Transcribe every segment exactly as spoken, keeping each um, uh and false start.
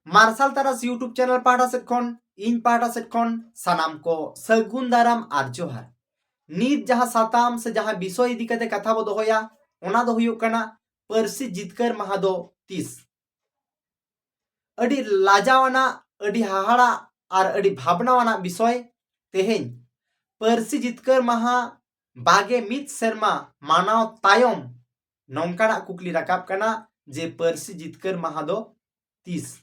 ᱢᱟᱨᱥᱟᱞ ᱛᱟᱨᱟᱥ YouTube channel ᱯᱟᱦᱴᱟ ᱥᱮᱫ ᱠᱷᱚᱱ, ᱤᱧ ᱯᱟᱦᱴᱟ ᱥᱮᱫ ᱠᱷᱚᱱ ᱥᱟᱱᱟᱢ ᱠᱚ ᱥᱟᱹᱜᱩᱱ ᱫᱟᱨᱟᱢ ᱟᱨ ᱡᱚᱦᱟᱨ᱾ ᱱᱤᱛ ᱡᱟᱦᱟᱸ ᱥᱟᱛᱟᱢ ᱥᱮ ᱡᱟᱦᱟᱸ ᱵᱤᱥᱚᱭ ᱤᱫᱤ ᱠᱟᱛᱮ ᱠᱟᱛᱷᱟ ᱵᱚ ᱫᱚᱦᱚᱭᱟ, ᱚᱱᱟ ᱫᱚ ᱦᱩᱭᱩᱜ ᱠᱟᱱᱟ ᱯᱟᱹᱨᱥᱤ ᱡᱤᱛᱠᱟᱹᱨ ᱢᱟᱦᱟ ᱫᱚ ᱛᱤᱥ? ᱟᱹᱰᱤ ᱞᱟᱡᱟᱣ ᱟᱱᱟᱜ, ᱟᱹᱰᱤ ᱦᱟᱦᱟᱲᱟᱜ ᱟᱨ ᱟᱹᱰᱤ ᱵᱷᱟᱵᱽᱱᱟ ᱟᱱᱟᱜ ᱵᱤᱥᱚᱭ᱾ ᱛᱮᱦᱮᱧ ᱯᱟᱹᱨᱥᱤ ᱡᱤᱛᱠᱟᱹᱨ ᱢᱟᱦᱟ ᱵᱟᱜᱮ ᱢᱤᱫ ᱥᱮᱨᱢᱟ ᱢᱟᱱᱟᱣ ᱛᱟᱭᱚᱢ ᱱᱚᱝᱠᱟᱱᱟᱜ ᱠᱩᱠᱞᱤ ᱨᱟᱠᱟᱵ ᱠᱟᱱᱟ ᱡᱮ ᱯᱟᱹᱨᱥᱤ ᱡᱤᱛᱠᱟᱹᱨ ᱢᱟᱦᱟ ᱫᱚ ᱛᱤᱥ?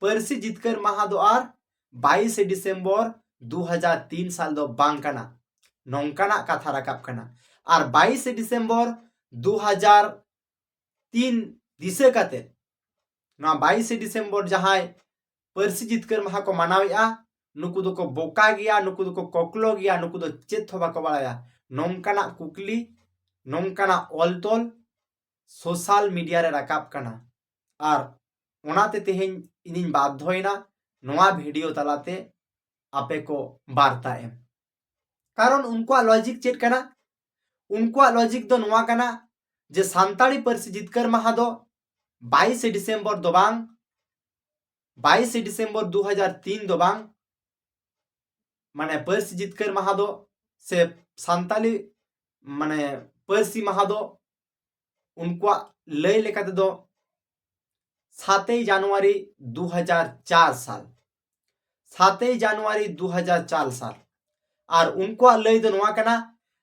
ᱯᱟᱹᱨᱥᱤ ᱡᱤᱛᱠᱟᱹᱨ ᱢᱟᱦᱟ ᱫᱚ ᱟᱨ ᱵᱟᱭᱤᱥᱮ ᱰᱤᱥᱮᱢᱵᱚᱨ ᱫᱩ ᱦᱟᱡᱟᱨ ᱛᱤᱱ ᱥᱟᱞ ᱫᱚ ᱵᱟᱝ ᱠᱟᱱᱟ, ᱱᱚᱝᱠᱟᱱᱟᱜ ᱠᱟᱛᱷᱟ ᱨᱟᱠᱟᱵ ᱠᱟᱱᱟ᱾ ᱟᱨ ᱵᱟᱭᱤᱥᱮ ᱰᱤᱥᱮᱢᱵᱚᱨ ᱫᱩ ᱦᱟᱡᱟᱨ ᱛᱤᱱ ᱫᱤᱥᱟᱹ ᱠᱟᱛᱮ ᱱᱚᱣᱟ ᱵᱟᱭᱤᱥᱮ ᱰᱤᱥᱮᱢᱵᱚᱨ ᱡᱟᱦᱟᱸᱭ ᱯᱟᱹᱨᱥᱤ ᱡᱤᱛᱠᱟᱹᱨ ᱢᱟᱦᱟ ᱠᱚ ᱢᱟᱱᱟᱣᱮᱫᱼᱟ, ᱱᱩᱠᱩ ᱫᱚᱠᱚ ᱵᱚᱠᱟ ᱜᱮᱭᱟ, ᱱᱩᱠᱩ ᱫᱚᱠᱚ ᱠᱚᱠᱞᱚ ᱜᱮᱭᱟ, ᱱᱩᱠᱩ ᱫᱚ ᱪᱮᱫ ᱦᱚᱸ ᱵᱟᱠᱚ ᱵᱟᱲᱟᱭᱟ, ᱱᱚᱝᱠᱟᱱᱟᱜ ᱠᱩᱠᱞᱤ, ᱱᱚᱝᱠᱟᱱᱟᱜ ᱚᱞ ᱛᱚᱞ ᱥᱳᱥᱟᱞ ᱢᱤᱰᱤᱭᱟ ᱨᱮ ᱨᱟᱠᱟᱵ ᱠᱟᱱᱟ᱾ ᱟᱨ ᱚᱱᱟᱛᱮ ᱛᱮᱦᱮᱧ ᱤᱧᱤᱧ ᱵᱟᱫᱽᱫᱷᱚᱭᱮᱱᱟ ᱱᱚᱣᱟ ᱵᱷᱤᱰᱤᱭᱳ ᱛᱟᱞᱟᱛᱮ ᱟᱯᱮ ᱠᱚ ᱵᱟᱨᱛᱟ ᱮᱢ᱾ ᱠᱟᱨᱚᱱ ᱩᱱᱠᱩᱣᱟᱜ ᱞᱚᱡᱤᱠ ᱪᱮᱫ ᱠᱟᱱᱟ? ᱩᱱᱠᱩᱣᱟᱜ ᱞᱚᱡᱤᱠ ᱫᱚ ᱱᱚᱣᱟ ᱠᱟᱱᱟ ᱡᱮ ᱥᱟᱱᱛᱟᱲᱤ ᱯᱟᱹᱨᱥᱤ ᱡᱤᱛᱠᱟᱹᱨ ᱢᱟᱦᱟ ᱫᱚ ᱵᱟᱭᱤᱥᱮ ᱰᱤᱥᱮᱢᱵᱚᱨ ᱫᱚ ᱵᱟᱝ, ᱵᱟᱭᱤᱥᱮ ᱰᱤᱥᱮᱢᱵᱚᱨ ᱫᱩ ᱦᱟᱡᱟᱨ ᱛᱤᱱ ᱫᱚ ᱵᱟᱝ, ᱢᱟᱱᱮ ᱯᱟᱹᱨᱥᱤ ᱡᱤᱛᱠᱟᱹᱨ ᱢᱟᱦᱟ ᱫᱚ ᱥᱮ ᱥᱟᱱᱛᱟᱞᱤ ᱢᱟᱱᱮ ᱯᱟᱹᱨᱥᱤ ᱢᱟᱦᱟ ᱫᱚ ᱩᱱᱠᱩᱣᱟᱜ ᱞᱟᱹᱭ ᱞᱮᱠᱟ ᱛᱮᱫᱚ ᱥᱟᱛᱮᱭ ᱡᱟᱱᱩᱣᱟᱨᱤ ᱫᱩ ᱦᱟᱡᱟᱨ ᱪᱟᱨ ᱥᱟᱞ, ᱥᱟᱛᱮᱭ ᱡᱟᱱᱩᱣᱟᱨᱤ ᱫᱩ ᱦᱟᱡᱟᱨ ᱪᱟᱨ ᱥᱟᱞ᱾ ᱟᱨ ᱩᱱᱠᱩᱣᱟᱜ ᱞᱟᱹᱭ ᱫᱚ ᱱᱚᱣᱟ ᱠᱟᱱᱟ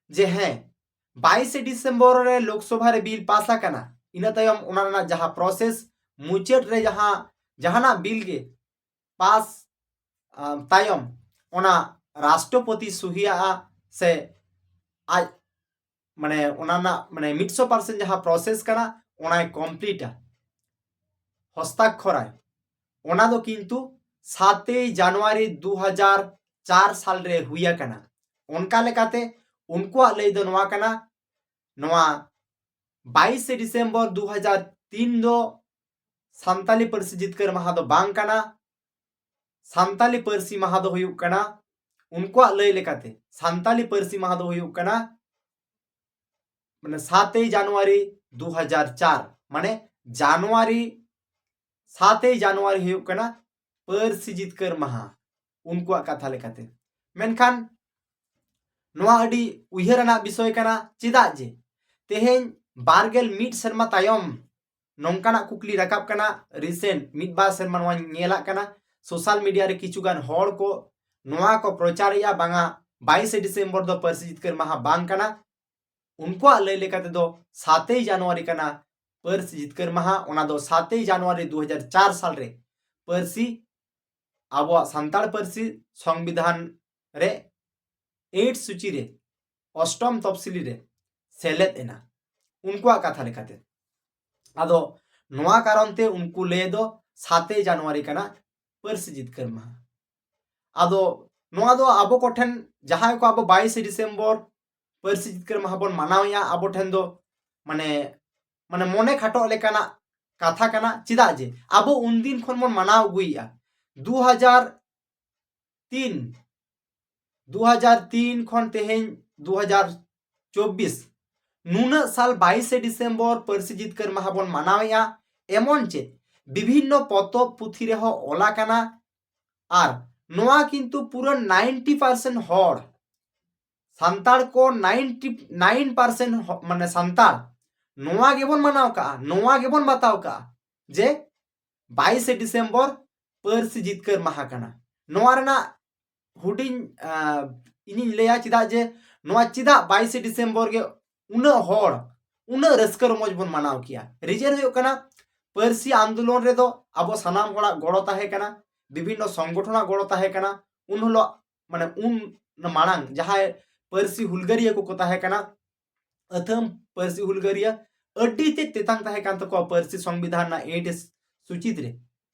ᱡᱮ ᱦᱮᱸ, ᱵᱟᱭᱤᱥᱮ ᱰᱤᱥᱮᱢᱵᱚᱨ ᱨᱮ ᱞᱳᱠᱥᱚᱵᱷᱟ ᱨᱮ ᱵᱤᱞ ᱯᱟᱥ ᱟᱠᱟᱱᱟ, ᱤᱱᱟᱹ ᱛᱟᱭᱚᱢ ᱚᱱᱟ ᱨᱮᱱᱟᱜ ᱡᱟᱦᱟᱸ ᱯᱨᱚᱥᱮᱥ ᱢᱩᱪᱟᱹᱫ ᱨᱮ ᱡᱟᱦᱟᱸ ᱡᱟᱦᱟᱱᱟᱜ ᱵᱤᱞ ᱜᱮ ᱯᱟᱥ ᱟᱢ, ᱛᱟᱭᱚᱢ ᱚᱱᱟ ᱨᱟᱥᱴᱨᱚᱯᱚᱛᱤ ᱥᱩᱦᱤᱭᱟᱜᱼᱟ ᱥᱮ ᱟᱡ ᱢᱟᱱᱮ ᱚᱱᱟ ᱨᱮᱱᱟᱜ ᱢᱟᱱᱮ ᱢᱤᱫᱥᱚ ᱯᱟᱨᱥᱮᱱᱴ ᱡᱟᱦᱟᱸ ᱯᱨᱚᱥᱮᱥ ᱠᱟᱱᱟ ᱚᱱᱟᱭ ᱠᱚᱢᱯᱞᱤᱴᱟ, ᱦᱚᱥᱛᱟᱠᱠᱷᱚᱨᱟᱭ᱾ ᱚᱱᱟ ᱫᱚ ᱠᱤᱱᱛᱩ ᱥᱟᱛᱮᱭ ᱡᱟᱱᱩᱣᱟᱨᱤ ᱫᱩ ᱦᱟᱡᱟᱨ ᱪᱟᱨ ᱥᱟᱞ ᱨᱮ ᱦᱩᱭ ᱟᱠᱟᱱᱟ᱾ ᱚᱱᱠᱟ ᱞᱮᱠᱟᱛᱮ ᱩᱱᱠᱩᱣᱟᱜ ᱞᱟᱹᱭ ᱫᱚ ᱱᱚᱣᱟ ᱠᱟᱱᱟ, ᱱᱚᱣᱟ ᱵᱟᱭᱤᱥᱮ ᱰᱤᱥᱮᱢᱵᱚᱨ ᱫᱩ ᱦᱟᱡᱟᱨ ᱛᱤᱱ ᱫᱚ ᱥᱟᱱᱛᱟᱞᱤ ᱯᱟᱹᱨᱥᱤ ᱡᱤᱛᱠᱟᱹᱨ ᱢᱟᱦᱟ ᱫᱚ ᱵᱟᱝ ᱠᱟᱱᱟ᱾ ᱥᱟᱱᱛᱟᱞᱤ ᱯᱟᱹᱨᱥᱤ ᱢᱟᱦᱟ ᱫᱚ ᱦᱩᱭᱩᱜ ᱠᱟᱱᱟ, ᱩᱱᱠᱩᱣᱟᱜ ᱞᱟᱹᱭ ᱞᱮᱠᱟᱛᱮ ᱥᱟᱱᱛᱟᱞᱤ ᱯᱟᱹᱨᱥᱤ ᱢᱟᱦᱟ ᱫᱚ ᱦᱩᱭᱩᱜ ᱠᱟᱱᱟ ᱢᱟᱱᱮ ᱥᱟᱛᱮᱭ ᱡᱟᱱᱩᱣᱟᱨᱤ ᱫᱩ ᱦᱟᱡᱟᱨ ᱪᱟᱨ, ᱢᱟᱱᱮ ᱡᱟᱱᱩᱣᱟᱨᱤ ᱥᱟᱛᱮᱭ ᱡᱟᱱᱩᱣᱟᱨᱤ ᱦᱩᱭᱩᱜ ᱠᱟᱱᱟ ᱯᱟᱹᱨᱥᱤ ᱡᱤᱛᱠᱟᱹᱨ ᱢᱟᱦᱟ ᱩᱱᱠᱩᱣᱟᱜ ᱠᱟᱛᱷᱟ ᱞᱮᱠᱟᱛᱮ᱾ ᱢᱮᱱᱠᱷᱟᱱ ᱱᱚᱣᱟ ᱟᱹᱰᱤ ᱩᱭᱦᱟᱹᱨ ᱟᱱᱟᱜ ᱵᱤᱥᱚᱭ ᱠᱟᱱᱟ᱾ ᱪᱮᱫᱟᱜ ᱡᱮ ᱛᱮᱦᱮᱧ ᱵᱟᱨᱜᱮᱞ ᱢᱤᱫ ᱥᱮᱨᱢᱟ ᱛᱟᱭᱚᱢ ᱱᱚᱝᱠᱟᱱᱟᱜ ᱠᱩᱠᱞᱤ ᱨᱟᱠᱟᱵ ᱠᱟᱱᱟ᱾ ᱨᱤᱥᱮᱱᱴ ᱢᱤᱫ ᱵᱟᱨ ᱥᱮᱨᱢᱟ ᱱᱚᱣᱟ ᱧᱮᱞᱟᱜ ᱠᱟᱱᱟ, ᱥᱳᱥᱟᱞ ᱢᱤᱰᱤᱭᱟ ᱨᱮ ᱠᱤᱪᱷᱩ ᱜᱟᱱ ᱦᱚᱲ ᱠᱚ ᱱᱚᱣᱟ ᱠᱚ ᱯᱨᱚᱪᱟᱨᱮᱜᱼᱟ, ᱵᱟᱝᱟ ᱵᱟᱭᱤᱥᱮ ᱰᱤᱥᱮᱢᱵᱚᱨ ᱫᱚ ᱯᱟᱹᱨᱥᱤ ᱡᱤᱛᱠᱟᱹᱨ ᱢᱟᱦᱟ ᱵᱟᱝ ᱠᱟᱱᱟ᱾ ᱩᱱᱠᱩᱣᱟᱜ ᱞᱟᱹᱭ ᱞᱮᱠᱟ ᱛᱮᱫᱚ ᱥᱟᱛᱮᱭ ᱡᱟᱱᱩᱣᱟᱨᱤ ᱠᱟᱱᱟ ᱯᱟᱹᱨᱥᱤ ᱡᱤᱛᱠᱟᱹᱨ ᱢᱟᱦᱟ᱾ ᱚᱱᱟ ᱫᱚ ᱥᱟᱛᱮᱭ ᱡᱟᱱᱩᱣᱟᱨᱤ ᱫᱩ ᱦᱟᱡᱟᱨ ᱪᱟᱨ ᱥᱟᱞ ᱨᱮ ᱯᱟᱹᱨᱥᱤ, ᱟᱵᱚᱣᱟᱜ ᱥᱟᱱᱛᱟᱲ ᱯᱟᱹᱨᱥᱤ ᱥᱚᱝᱵᱤᱫᱷᱟᱱ ᱨᱮ ᱮᱭᱤᱴ ᱥᱩᱪᱤ ᱨᱮ, ᱚᱥᱴᱚᱢ ᱛᱚᱯᱥᱤᱞᱤ ᱨᱮ ᱥᱮᱞᱮᱫ ᱮᱱᱟ ᱩᱱᱠᱩᱣᱟᱜ ᱠᱟᱛᱷᱟ ᱞᱮᱠᱟᱛᱮ᱾ ᱟᱫᱚ ᱱᱚᱣᱟ ᱠᱟᱨᱚᱱ ᱛᱮ ᱩᱱᱠᱩ ᱞᱟᱹᱭ ᱫᱚ ᱥᱟᱛᱮᱭ ᱡᱟᱱᱩᱣᱟᱨᱤ ᱠᱟᱱᱟ ᱯᱟᱹᱨᱥᱤ ᱡᱤᱛᱠᱟᱹᱨ ᱢᱟᱦᱟ᱾ ᱟᱫᱚ ᱱᱚᱣᱟ ᱫᱚ ᱟᱵᱚ ᱠᱚᱴᱷᱮᱱ, ᱡᱟᱦᱟᱸᱭ ᱠᱚ ᱟᱵᱚ ᱵᱟᱭᱤᱥᱮ ᱰᱤᱥᱮᱢᱵᱚᱨ ᱯᱟᱹᱨᱥᱤ ᱡᱤᱛᱠᱟᱹᱨ ᱢᱟᱦᱟ ᱵᱚᱱ ᱢᱟᱱᱟᱣᱮᱜᱼᱟ, ᱟᱵᱚ ᱴᱷᱮᱱ ᱫᱚ ᱢᱟᱱᱮ, ᱢᱟᱱᱮ ᱢᱚᱱᱮ ᱠᱷᱟᱴᱚᱜ ᱞᱮᱠᱟᱱᱟᱜ ᱠᱟᱛᱷᱟ ᱠᱟᱱᱟ᱾ ᱪᱮᱫᱟᱜ ᱡᱮ ᱟᱵᱚ ᱩᱱᱫᱤᱱ ᱠᱷᱚᱱ ᱵᱚᱱ ᱢᱟᱱᱟᱣ ᱟᱹᱜᱩᱭᱮᱜᱼᱟ, ᱫᱩ ᱦᱟᱡᱟᱨ ᱛᱤᱱ, ᱫᱩ ᱦᱟᱡᱟᱨ ᱛᱤᱱ ᱠᱷᱚᱱ ᱛᱮᱦᱮᱧ ᱫᱩ ᱦᱟᱡᱟᱨ ᱪᱚᱵᱵᱤᱥ, ᱱᱩᱱᱟᱹᱜ ᱥᱟᱞ ᱵᱟᱭᱤᱥᱮ ᱰᱤᱥᱮᱢᱵᱚᱨ ᱯᱟᱹᱨᱥᱤ ᱡᱤᱛᱠᱟᱹᱨ ᱢᱟᱦᱟ ᱵᱚᱱ ᱢᱟᱱᱟᱣᱮᱜᱼᱟ᱾ ᱮᱢᱚᱱ ᱪᱮᱫ ᱵᱤᱵᱷᱤᱱᱱᱚ ᱯᱚᱛᱚᱵ ᱯᱩᱛᱷᱤ ᱨᱮᱦᱚᱸ ᱚᱞ ᱟᱠᱟᱱᱟ, ᱟᱨ ᱱᱚᱣᱟ ᱠᱤᱱᱛᱩ ᱯᱩᱨᱟᱹ ᱱᱟᱭᱤᱱᱴᱤ ᱯᱟᱨᱥᱮᱱᱴ ᱦᱚᱲ, ᱥᱟᱱᱛᱟᱲ ᱠᱚ ᱱᱟᱭᱤᱱᱴᱤ ᱱᱟᱭᱤᱱ ᱯᱟᱨᱥᱮᱱᱴ ᱦᱚ-, ᱢᱟᱱᱮ ᱥᱟᱱᱛᱟᱲ ᱱᱚᱣᱟ ᱜᱮᱵᱚᱱ ᱢᱟᱱᱟᱣ ᱠᱟᱜᱼᱟ, ᱱᱚᱣᱟ ᱜᱮᱵᱚᱱ ᱵᱟᱛᱟᱣ ᱠᱟᱜᱼᱟ ᱡᱮ ᱵᱟᱭᱤᱥᱮ ᱰᱤᱥᱮᱢᱵᱚᱨ ᱯᱟᱹᱨᱥᱤ ᱡᱤᱛᱠᱟᱹᱨ ᱢᱟᱦᱟ ᱠᱟᱱᱟ᱾ ᱱᱚᱣᱟ ᱨᱮᱱᱟᱜ ᱦᱩᱰᱤᱧ, ᱟᱸ, ᱤᱧᱤᱧ ᱞᱟᱹᱭᱟ ᱪᱮᱫᱟᱜ ᱡᱮ ᱱᱚᱣᱟ ᱪᱮᱫᱟᱜ ᱵᱟᱭᱤᱥᱮ ᱰᱤᱥᱮᱢᱵᱚᱨ ᱜᱮ ᱩᱱᱟᱹᱜ ᱦᱚᱲ, ᱩᱱᱟᱹᱜ ᱨᱟᱹᱥᱠᱟᱹ ᱨᱚᱢᱚᱡᱽ ᱵᱚᱱ ᱢᱟᱱᱟᱣ ᱠᱮᱭᱟ᱾ ᱨᱤᱡᱮᱱ ᱦᱩᱭᱩᱜ ᱠᱟᱱᱟ, ᱯᱟᱹᱨᱥᱤ ᱟᱱᱫᱳᱞᱚᱱ ᱨᱮᱫᱚ ᱟᱵᱚ ᱥᱟᱱᱟᱢ ᱦᱚᱲᱟᱜ ᱜᱚᱲᱚ ᱛᱟᱦᱮᱸ ᱠᱟᱱᱟ, ᱵᱤᱵᱷᱤᱱᱱᱚ ᱥᱚᱝᱜᱚᱴᱷᱚᱱᱟᱜ ᱜᱚᱲᱚ ᱛᱟᱦᱮᱸ ᱠᱟᱱᱟ᱾ ᱩᱱ ᱦᱤᱞᱳᱜ ᱢᱟᱱᱮ ᱩᱱ ᱢᱟᱲᱟᱝ ᱡᱟᱦᱟᱸᱭ ᱯᱟᱹᱨᱥᱤ ᱦᱩᱞᱜᱟᱹᱨᱤᱭᱟᱹ ᱠᱚᱠᱚ ᱛᱟᱦᱮᱸ ᱠᱟᱱᱟ, ᱟᱹᱛᱷᱟᱹᱢ ᱯᱟᱹᱨᱥᱤ ᱦᱩᱞᱜᱟᱹᱨᱤᱭᱟᱹ ᱟᱹᱰᱤ ᱛᱮᱫ ᱛᱮᱛᱟᱝ ᱛᱟᱦᱮᱸ ᱠᱟᱱ ᱛᱟᱠᱚᱣᱟ ᱯᱟᱹᱨᱥᱤ ᱥᱚᱝᱵᱤᱫᱷᱟᱱ ᱨᱮᱱᱟᱜ ᱮᱭᱤᱴ ᱥᱩᱪᱤᱛ ᱨᱮ,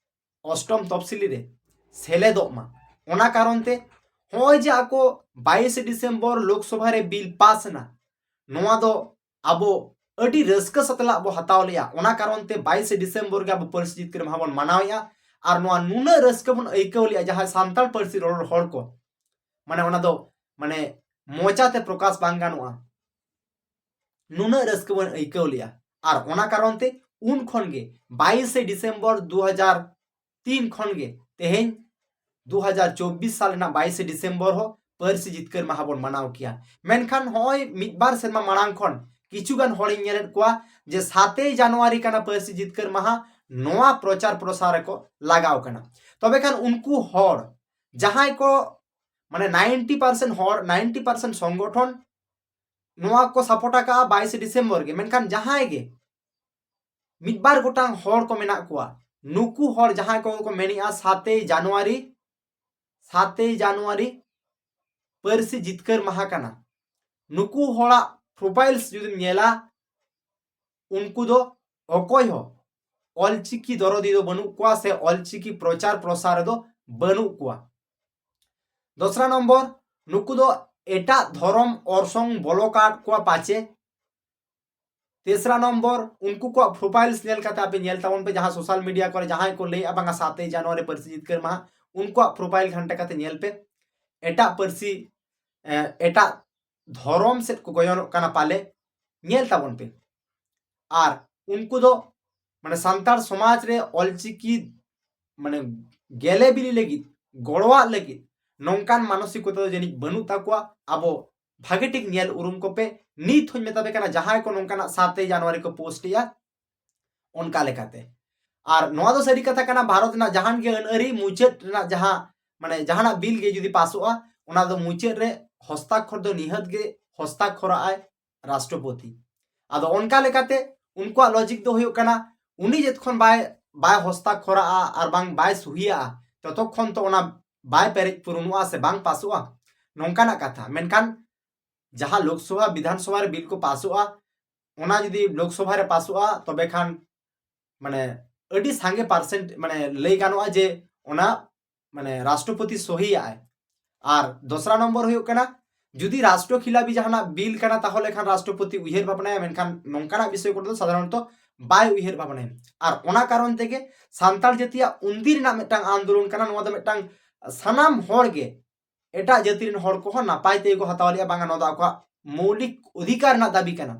ᱚᱥᱴᱚᱢ ᱛᱚᱯᱥᱤᱞᱤ ᱨᱮ ᱥᱮᱞᱮᱫᱚᱜ ᱢᱟ᱾ ᱚᱱᱟ ᱠᱟᱨᱚᱱ ᱛᱮ ᱱᱚᱜᱼᱚᱭ ᱡᱮ ᱟᱠᱚ ᱵᱟᱭᱤᱥᱮ ᱰᱤᱥᱮᱢᱵᱚᱨ ᱞᱳᱠᱥᱚᱵᱷᱟ ᱨᱮ ᱵᱤᱞ ᱯᱟᱥ ᱮᱱᱟ, ᱱᱚᱣᱟ ᱫᱚ ᱟᱵᱚ ᱟᱹᱰᱤ ᱨᱟᱹᱥᱠᱟᱹ ᱥᱟᱛᱞᱟᱜ ᱵᱚ ᱦᱟᱛᱟᱣ ᱞᱮᱜᱼᱟ᱾ ᱚᱱᱟ ᱠᱟᱨᱚᱱ ᱛᱮ ᱵᱟᱭᱤᱥᱮ ᱰᱤᱥᱮᱢᱵᱚᱨ ᱜᱮ ᱟᱵᱚ ᱯᱟᱹᱨᱥᱤ ᱡᱤᱛᱠᱟᱹᱨ ᱢᱟᱦᱟ ᱵᱚᱱ ᱢᱟᱱᱟᱣᱮᱜᱼᱟ᱾ ᱟᱨ ᱱᱚᱣᱟ ᱱᱩᱱᱟᱹᱜ ᱨᱟᱹᱥᱠᱟᱹ ᱵᱚᱱ ᱟᱹᱭᱠᱟᱹᱣ ᱞᱮᱜᱼᱟ, ᱡᱟᱦᱟᱸᱭ ᱥᱟᱱᱛᱟᱲ ᱯᱟᱹᱨᱥᱤ ᱨᱚᱨᱚᱲ ᱦᱚᱲ ᱠᱚ, ᱢᱟᱱᱮ ᱚᱱᱟ ᱫᱚ ᱢᱟᱱᱮ ᱢᱚᱪᱟᱛᱮ ᱯᱨᱚᱠᱟᱥ ᱵᱟᱝ ᱜᱟᱱᱚᱜᱼᱟ, ᱱᱩᱱᱟᱹᱜ ᱨᱟᱹᱥᱠᱟᱹ ᱵᱚᱱ ᱟᱹᱭᱠᱟᱹᱣ ᱞᱮᱜᱼᱟ᱾ ᱟᱨ ᱚᱱᱟ ᱠᱟᱨᱚᱱ ᱛᱮ ᱩᱱ ᱠᱷᱚᱱ ᱜᱮ ᱵᱟᱭᱤᱥᱮ ᱰᱤᱥᱮᱢᱵᱚᱨ ᱫᱩ ᱦᱟᱡᱟᱨ ᱛᱤᱱ ᱠᱷᱚᱱ ᱜᱮ ᱛᱮᱦᱮᱧ ᱫᱩ ᱦᱟᱡᱟᱨ ᱪᱚᱵᱵᱤᱥ ᱥᱟᱞ ᱨᱮᱱᱟᱜ ᱵᱟᱭᱤᱥᱮ ᱰᱤᱥᱮᱢᱵᱚᱨ ᱦᱚᱸ ᱯᱟᱹᱨᱥᱤ ᱡᱤᱛᱠᱟᱹᱨ ᱢᱟᱦᱟ ᱵᱚᱱ ᱢᱟᱱᱟᱣ ᱠᱮᱭᱟ᱾ ᱢᱮᱱᱠᱷᱟᱱ ᱱᱚᱜᱼᱚᱭ ᱢᱤᱫ ᱵᱟᱨ ᱥᱮᱨᱢᱟ ᱢᱟᱲᱟᱝ ᱠᱷᱚᱱ ᱠᱤᱪᱷᱩ ᱜᱟᱱ ᱦᱚᱲᱤᱧ ᱧᱮᱞᱮᱫ ᱠᱚᱣᱟ ᱡᱮ ᱥᱟᱛᱮᱭ ᱡᱟᱱᱩᱣᱟᱨᱤ ᱠᱟᱱᱟ ᱯᱟᱹᱨᱥᱤ ᱡᱤᱛᱠᱟᱹᱨ ᱢᱟᱦᱟ, ᱱᱚᱣᱟ ᱯᱨᱚᱪᱟᱨ ᱯᱨᱚᱥᱟᱨ ᱨᱮᱠᱚ ᱞᱟᱜᱟᱣ ᱠᱟᱱᱟ᱾ ᱛᱚᱵᱮ ᱠᱷᱟᱱ ᱩᱱᱠᱩ ᱦᱚᱲ ᱡᱟᱦᱟᱸᱭ ᱠᱚ ᱢᱟᱱᱮ ᱱᱟᱭᱤᱱᱴᱤ ᱯᱟᱨᱥᱮᱱᱴ ᱦᱚᱲ, ᱱᱟᱭᱤᱱᱴᱤ ᱯᱟᱨᱥᱮᱱᱴ ᱥᱚᱝᱜᱚᱴᱷᱚᱱ ᱱᱚᱣᱟ ᱠᱚ ᱥᱟᱯᱳᱨᱴ ᱟᱠᱟᱫᱼᱟ ᱵᱟᱭᱤᱥᱮ ᱰᱤᱥᱮᱢᱵᱚᱨ ᱜᱮ, ᱢᱮᱱᱠᱷᱟᱱ ᱡᱟᱦᱟᱸᱭ ᱜᱮ ᱢᱤᱫ ᱵᱟᱨ ᱜᱚᱴᱟᱝ ᱦᱚᱲ ᱠᱚ ᱢᱮᱱᱟᱜ ᱠᱚᱣᱟ, ᱱᱩᱠᱩ ᱦᱚᱲ ᱡᱟᱦᱟᱸᱭ ᱠᱚ ᱠᱚ ᱢᱮᱱᱮᱜᱼᱟ ᱥᱟᱛᱮᱭ ᱡᱟᱱᱩᱣᱟᱨᱤ, ᱥᱟᱛᱮᱭ ᱡᱟᱱᱩᱣᱟᱨᱤ ᱯᱟᱹᱨᱥᱤ ᱡᱤᱛᱠᱟᱹᱨ ᱢᱟᱦᱟ ᱠᱟᱱᱟ, ᱱᱩᱠᱩ ᱦᱚᱲᱟᱜ ᱯᱨᱚᱯᱷᱟᱭᱤᱞᱥ ᱡᱩᱫᱤᱢ ᱧᱮᱞᱟ, ᱩᱱᱠᱩ ᱫᱚ ᱚᱠᱚᱭ ᱦᱚᱸ ᱚᱞᱪᱤᱠᱤ ᱫᱚᱨᱚᱫᱤ ᱫᱚ ᱵᱟᱹᱱᱩᱜ ᱠᱚᱣᱟ ᱥᱮ ᱚᱞᱪᱤᱠᱤ ᱯᱨᱚᱪᱟᱨ ᱯᱨᱚᱥᱟᱨ ᱨᱮᱫᱚ ᱵᱟᱹᱱᱩᱜ ᱠᱚᱣᱟ᱾ ᱫᱚᱥᱨᱟ ᱱᱚᱢᱵᱚᱨ, ᱱᱩᱠᱩ ᱫᱚ ᱮᱴᱟᱜ ᱫᱷᱚᱨᱚᱢ ᱚᱨᱥᱚᱝ ᱵᱚᱞᱚ ᱠᱟᱫ ᱠᱚᱣᱟ ᱯᱟᱪᱮ᱾ ᱛᱮᱥᱨᱟ ᱱᱚᱢᱵᱚᱨ, ᱩᱱᱠᱩ ᱠᱚᱣᱟᱜ ᱯᱨᱚᱯᱷᱟᱭᱤᱞᱥ ᱧᱮᱞ ᱠᱟᱛᱮ ᱟᱯᱮ ᱧᱮᱞ ᱛᱟᱵᱚᱱ ᱯᱮ, ᱡᱟᱦᱟᱸ ᱥᱳᱥᱟᱞ ᱢᱤᱰᱤᱭᱟ ᱠᱚᱨᱮ ᱡᱟᱦᱟᱸᱭ ᱠᱚ ᱞᱟᱹᱭᱮᱫᱼᱟ ᱵᱟᱝᱟ ᱥᱟᱛᱮᱭ ᱡᱟᱱᱩᱣᱟᱨᱤ ᱯᱟᱹᱨᱥᱤ ᱡᱤᱛᱠᱟᱹᱨ ᱢᱟᱦᱟ, ᱩᱱᱠᱩᱣᱟᱜ ᱯᱨᱚᱯᱷᱟᱭᱤᱞ ᱜᱷᱟᱱᱴᱟ ᱠᱟᱛᱮ ᱧᱮᱞ ᱯᱮ᱾ ᱮᱴᱟᱜ ᱯᱟᱹᱨᱥᱤ, ᱮ, ᱮᱴᱟᱜ ᱫᱷᱚᱨᱚᱢ ᱥᱮᱫ ᱠᱚ ᱜᱚᱭᱚᱱᱚᱜ ᱠᱟᱱᱟ ᱯᱟᱞᱮ, ᱧᱮᱞ ᱛᱟᱵᱚᱱ ᱯᱮ᱾ ᱟᱨ ᱩᱱᱠᱩ ᱫᱚ ᱢᱟᱱᱮ ᱥᱟᱱᱛᱟᱲ ᱥᱚᱢᱟᱡᱽ ᱨᱮ ᱚᱞᱪᱤᱠᱤ ᱢᱟᱱᱮ ᱜᱮᱞᱮ ᱵᱤᱞᱤ ᱞᱟᱹᱜᱤᱫ, ᱜᱚᱲᱚᱣᱟᱜ ᱞᱟᱹᱜᱤᱫ ᱱᱚᱝᱠᱟᱱ ᱢᱟᱱᱚᱥᱤᱠᱚᱛᱟ ᱫᱚ ᱡᱟᱹᱱᱤᱡ ᱵᱟᱹᱱᱩᱜ ᱛᱟᱠᱚᱣᱟ᱾ ᱟᱵᱚ ᱵᱷᱟᱜᱮ ᱴᱷᱤᱠ ᱧᱮᱞ ᱩᱨᱩᱢ ᱠᱚᱯᱮ᱾ ᱱᱤᱛ ᱦᱚᱧ ᱢᱮᱛᱟ ᱯᱮ ᱠᱟᱱᱟ, ᱡᱟᱦᱟᱸᱭ ᱠᱚ ᱱᱚᱝᱠᱟᱱᱟᱜ ᱥᱟᱛᱮᱭ ᱡᱟᱱᱩᱣᱟᱨᱤ ᱠᱚ ᱯᱳᱥᱴ ᱮᱜᱼᱟ, ᱚᱱᱠᱟ ᱞᱮᱠᱟᱛᱮ᱾ ᱟᱨ ᱱᱚᱣᱟ ᱫᱚ ᱥᱟᱹᱨᱤ ᱠᱟᱛᱷᱟ ᱠᱟᱱᱟ, ᱵᱷᱟᱨᱚᱛ ᱨᱮᱱᱟᱜ ᱡᱟᱦᱟᱱ ᱜᱮ ᱟᱹᱱ ᱟᱹᱨᱤ ᱢᱩᱪᱟᱹᱫ ᱨᱮᱱᱟᱜ ᱡᱟᱦᱟᱸ ᱢᱟᱱᱮ ᱡᱟᱦᱟᱱᱟᱜ ᱵᱤᱞ ᱜᱮ ᱡᱩᱫᱤ ᱯᱟᱥᱚᱜᱼᱟ, ᱚᱱᱟ ᱫᱚ ᱢᱩᱪᱟᱹᱫ ᱨᱮ ᱦᱚᱥᱛᱟᱠᱠᱷᱚᱨ ᱫᱚ ᱱᱤᱦᱟᱹᱛ ᱜᱮ ᱦᱚᱥᱛᱟᱠᱠᱷᱚᱨᱟᱜᱼᱟᱭ ᱨᱟᱥᱴᱨᱚᱯᱚᱛᱤ᱾ ᱟᱫᱚ ᱚᱱᱠᱟ ᱞᱮᱠᱟᱛᱮ ᱩᱱᱠᱩᱣᱟᱜ ᱞᱚᱡᱤᱠ ᱫᱚ ᱦᱩᱭᱩᱜ ᱠᱟᱱᱟ, ᱩᱱᱤ ᱡᱚᱛᱚᱠᱷᱚᱱ ᱵᱟᱭ, ᱵᱟᱭ ᱦᱚᱥᱛᱟᱠᱠᱷᱚᱨᱟᱜᱼᱟ ᱟᱨ ᱵᱟᱝ ᱵᱟᱭ ᱥᱩᱦᱤᱭᱟᱜᱼᱟ, ᱛᱚᱛᱚᱠᱷᱚᱱ ᱛᱚ ᱚᱱᱟ ᱵᱟᱭ ᱯᱮᱨᱮᱡ ᱯᱩᱨᱩᱱᱚᱜᱼᱟ ᱥᱮ ᱵᱟᱝ ᱯᱟᱥᱚᱜᱼᱟ, ᱱᱚᱝᱠᱟᱱᱟᱜ ᱠᱟᱛᱷᱟ᱾ ᱢᱮᱱᱠᱷᱟᱱ ᱡᱟᱦᱟᱸ ᱞᱳᱠᱥᱚᱵᱷᱟ, ᱵᱤᱫᱷᱟᱱ ᱥᱚᱵᱷᱟ ᱨᱮ ᱵᱤᱞ ᱠᱚ ᱯᱟᱥᱚᱜᱼᱟ, ᱚᱱᱟ ᱡᱩᱫᱤ ᱞᱳᱠᱥᱚᱵᱷᱟ ᱨᱮ ᱯᱟᱥᱚᱜᱼᱟ, ᱛᱚᱵᱮ ᱠᱷᱟᱱ ᱢᱟᱱᱮ ᱟᱹᱰᱤ ᱥᱟᱸᱜᱮ ᱯᱟᱨᱥᱮᱱᱴ ᱢᱟᱱᱮ ᱞᱟᱹᱭ ᱜᱟᱱᱚᱜᱼᱟ ᱡᱮ ᱚᱱᱟ ᱢᱟᱱᱮ ᱨᱟᱥᱴᱨᱚᱯᱚᱛᱤ ᱥᱚᱦᱤᱭᱟᱜᱼᱟᱭ᱾ ᱟᱨ ᱫᱚᱥᱨᱟ ᱱᱚᱢᱵᱚᱨ ᱦᱩᱭᱩᱜ ᱠᱟᱱᱟ, ᱡᱩᱫᱤ ᱨᱟᱥᱴᱨᱚ ᱠᱷᱤᱞᱟᱯᱤ ᱡᱟᱦᱟᱱᱟᱜ ᱵᱤᱞ ᱠᱟᱱᱟ, ᱛᱟᱦᱚᱞᱮ ᱠᱷᱟᱱ ᱨᱟᱥᱴᱨᱚᱯᱚᱛᱤ ᱩᱭᱦᱟᱹᱨ ᱵᱷᱟᱵᱽᱱᱟᱭᱟ, ᱢᱮᱱᱠᱷᱟᱱ ᱱᱚᱝᱠᱟᱱᱟᱜ ᱵᱤᱥᱚᱭ ᱠᱚᱨᱮ ᱫᱚ ᱥᱟᱫᱷᱟᱨᱚᱱᱛᱚ ᱵᱟᱭ ᱩᱭᱦᱟᱹᱨ ᱵᱷᱟᱵᱽᱱᱟᱭᱟ᱾ ᱟᱨ ᱚᱱᱟ ᱠᱟᱨᱚᱱ ᱛᱮᱜᱮ ᱥᱟᱱᱛᱟᱲ ᱡᱟᱹᱛᱤᱭᱟᱜ ᱩᱱᱫᱤᱱ ᱨᱮᱱᱟᱜ ᱢᱤᱫᱴᱟᱝ ᱟᱱᱫᱳᱞᱚᱱ ᱠᱟᱱᱟ, ᱱᱚᱣᱟ ᱫᱚ ᱢᱤᱫᱴᱟᱝ ᱥᱟᱱᱟᱢ ᱦᱚᱲ ᱜᱮ, ᱮᱴᱟᱜ ᱡᱟᱹᱛᱤ ᱨᱮᱱ ᱦᱚᱲ ᱠᱚᱦᱚᱸ ᱱᱟᱯᱟᱭ ᱛᱮᱜᱮ ᱠᱚ ᱦᱟᱛᱟᱣ ᱞᱮᱜᱼᱟ, ᱵᱟᱝᱟ ᱱᱚᱣᱟ ᱫᱚ ᱟᱠᱚᱣᱟᱜ ᱢᱳᱣᱞᱤᱠ ᱚᱫᱷᱤᱠᱟᱨ ᱨᱮᱱᱟᱜ ᱫᱟᱹᱵᱤ ᱠᱟᱱᱟ᱾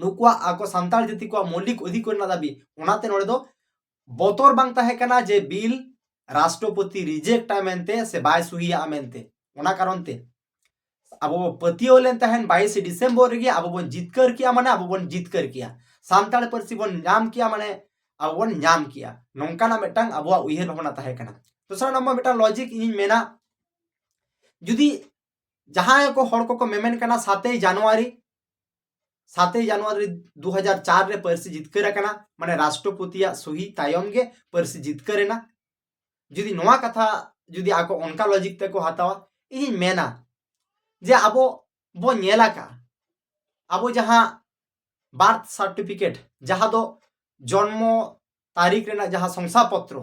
ᱱᱩᱠᱩᱣᱟᱜ, ᱟᱠᱚ ᱥᱟᱱᱛᱟᱲ ᱡᱟᱹᱛᱤ ᱠᱚᱣᱟᱜ ᱢᱳᱣᱞᱤᱠ ᱚᱫᱷᱤᱠᱟᱨ ᱨᱮᱱᱟᱜ ᱫᱟᱹᱵᱤ᱾ ᱚᱱᱟᱛᱮ ᱱᱚᱰᱮ ᱫᱚ ᱵᱚᱛᱚᱨ ᱵᱟᱝ ᱛᱟᱦᱮᱸ ᱠᱟᱱᱟ ᱡᱮ ᱵᱤᱞ ᱨᱟᱥᱴᱨᱚᱯᱚᱛᱤ ᱨᱤᱡᱮᱠᱴᱟ ᱢᱮᱱᱛᱮ ᱥᱮ ᱵᱟᱭ ᱥᱩᱦᱤᱭᱟᱜᱼᱟ ᱢᱮᱱᱛᱮ᱾ ᱚᱱᱟ ᱠᱟᱨᱚᱱ ᱛᱮ ᱟᱵᱚ ᱵᱚ ᱯᱟᱹᱛᱭᱟᱹᱣ ᱞᱮᱱ ᱛᱟᱦᱮᱱ ᱵᱟᱭᱤᱥᱮ ᱰᱤᱥᱮᱢᱵᱚᱨ ᱨᱮᱜᱮ ᱟᱵᱚ ᱵᱚᱱ ᱡᱤᱛᱠᱟᱹᱨ ᱠᱮᱜᱼᱟ, ᱢᱟᱱᱮ ᱟᱵᱚ ᱵᱚᱱ ᱡᱤᱛᱠᱟᱹᱨ ᱠᱮᱜᱼᱟ, ᱥᱟᱱᱛᱟᱲ ᱯᱟᱹᱨᱥᱤ ᱵᱚᱱ ᱧᱟᱢ ᱠᱮᱜᱼᱟ, ᱢᱟᱱᱮ ᱟᱵᱚ ᱵᱚᱱ ᱧᱟᱢ ᱠᱮᱜᱼᱟ, ᱱᱚᱝᱠᱟᱱᱟᱜ ᱢᱤᱫᱴᱟᱝ ᱟᱵᱚᱣᱟᱜ ᱩᱭᱦᱟᱹᱨ ᱵᱷᱟᱵᱽᱱᱟ ᱛᱟᱦᱮᱸ ᱠᱟᱱᱟ᱾ ᱫᱚᱥᱟᱨ ᱱᱚᱢᱵᱚᱨ ᱢᱤᱫᱴᱟᱝ ᱞᱚᱡᱤᱠ ᱤᱧᱤᱧ ᱢᱮᱱᱟ, ᱡᱩᱫᱤ ᱡᱟᱦᱟᱸᱭ ᱠᱚ ᱦᱚᱲ ᱠᱚᱠᱚ ᱢᱮᱢᱮᱱ ᱠᱟᱱᱟ ᱥᱟᱛᱮᱭ ᱡᱟᱱᱩᱣᱟᱨᱤ, ᱥᱟᱛᱮᱭ ᱡᱟᱱᱩᱣᱟᱨᱤ ᱫᱩ ᱦᱟᱡᱟᱨ ᱪᱟᱨ ᱨᱮ ᱯᱟᱹᱨᱥᱤ ᱡᱤᱛᱠᱟᱹᱨ ᱟᱠᱟᱱᱟ, ᱢᱟᱱᱮ ᱨᱟᱥᱴᱨᱚᱯᱚᱛᱤᱭᱟᱜ ᱥᱩᱦᱤ ᱛᱟᱭᱚᱢ ᱜᱮ ᱯᱟᱹᱨᱥᱤ ᱡᱤᱛᱠᱟᱹᱨ ᱮᱱᱟ᱾ ᱡᱩᱫᱤ ᱱᱚᱣᱟ ᱠᱟᱛᱷᱟ ᱡᱩᱫᱤ ᱟᱠᱚ ᱚᱱᱠᱟ ᱞᱚᱡᱤᱠ ᱛᱮᱠᱚ ᱦᱟᱛᱟᱣᱟ, ᱤᱧᱤᱧ ᱢᱮᱱᱟ ᱡᱮ ᱟᱵᱚ ᱵᱚ ᱧᱮᱞ ᱟᱠᱟᱫᱼᱟ, ᱟᱵᱚ ᱡᱟᱦᱟᱸ ᱵᱟᱨᱛᱷ ᱥᱟᱨᱴᱤᱯᱷᱤᱠᱮᱴ, ᱡᱟᱦᱟᱸ ᱫᱚ ᱡᱚᱱᱢᱚ ᱛᱟᱹᱨᱤᱠᱷ ᱨᱮᱱᱟᱜ ᱡᱟᱦᱟᱸ ᱥᱚᱝᱥᱟᱯᱚᱛᱨᱚ,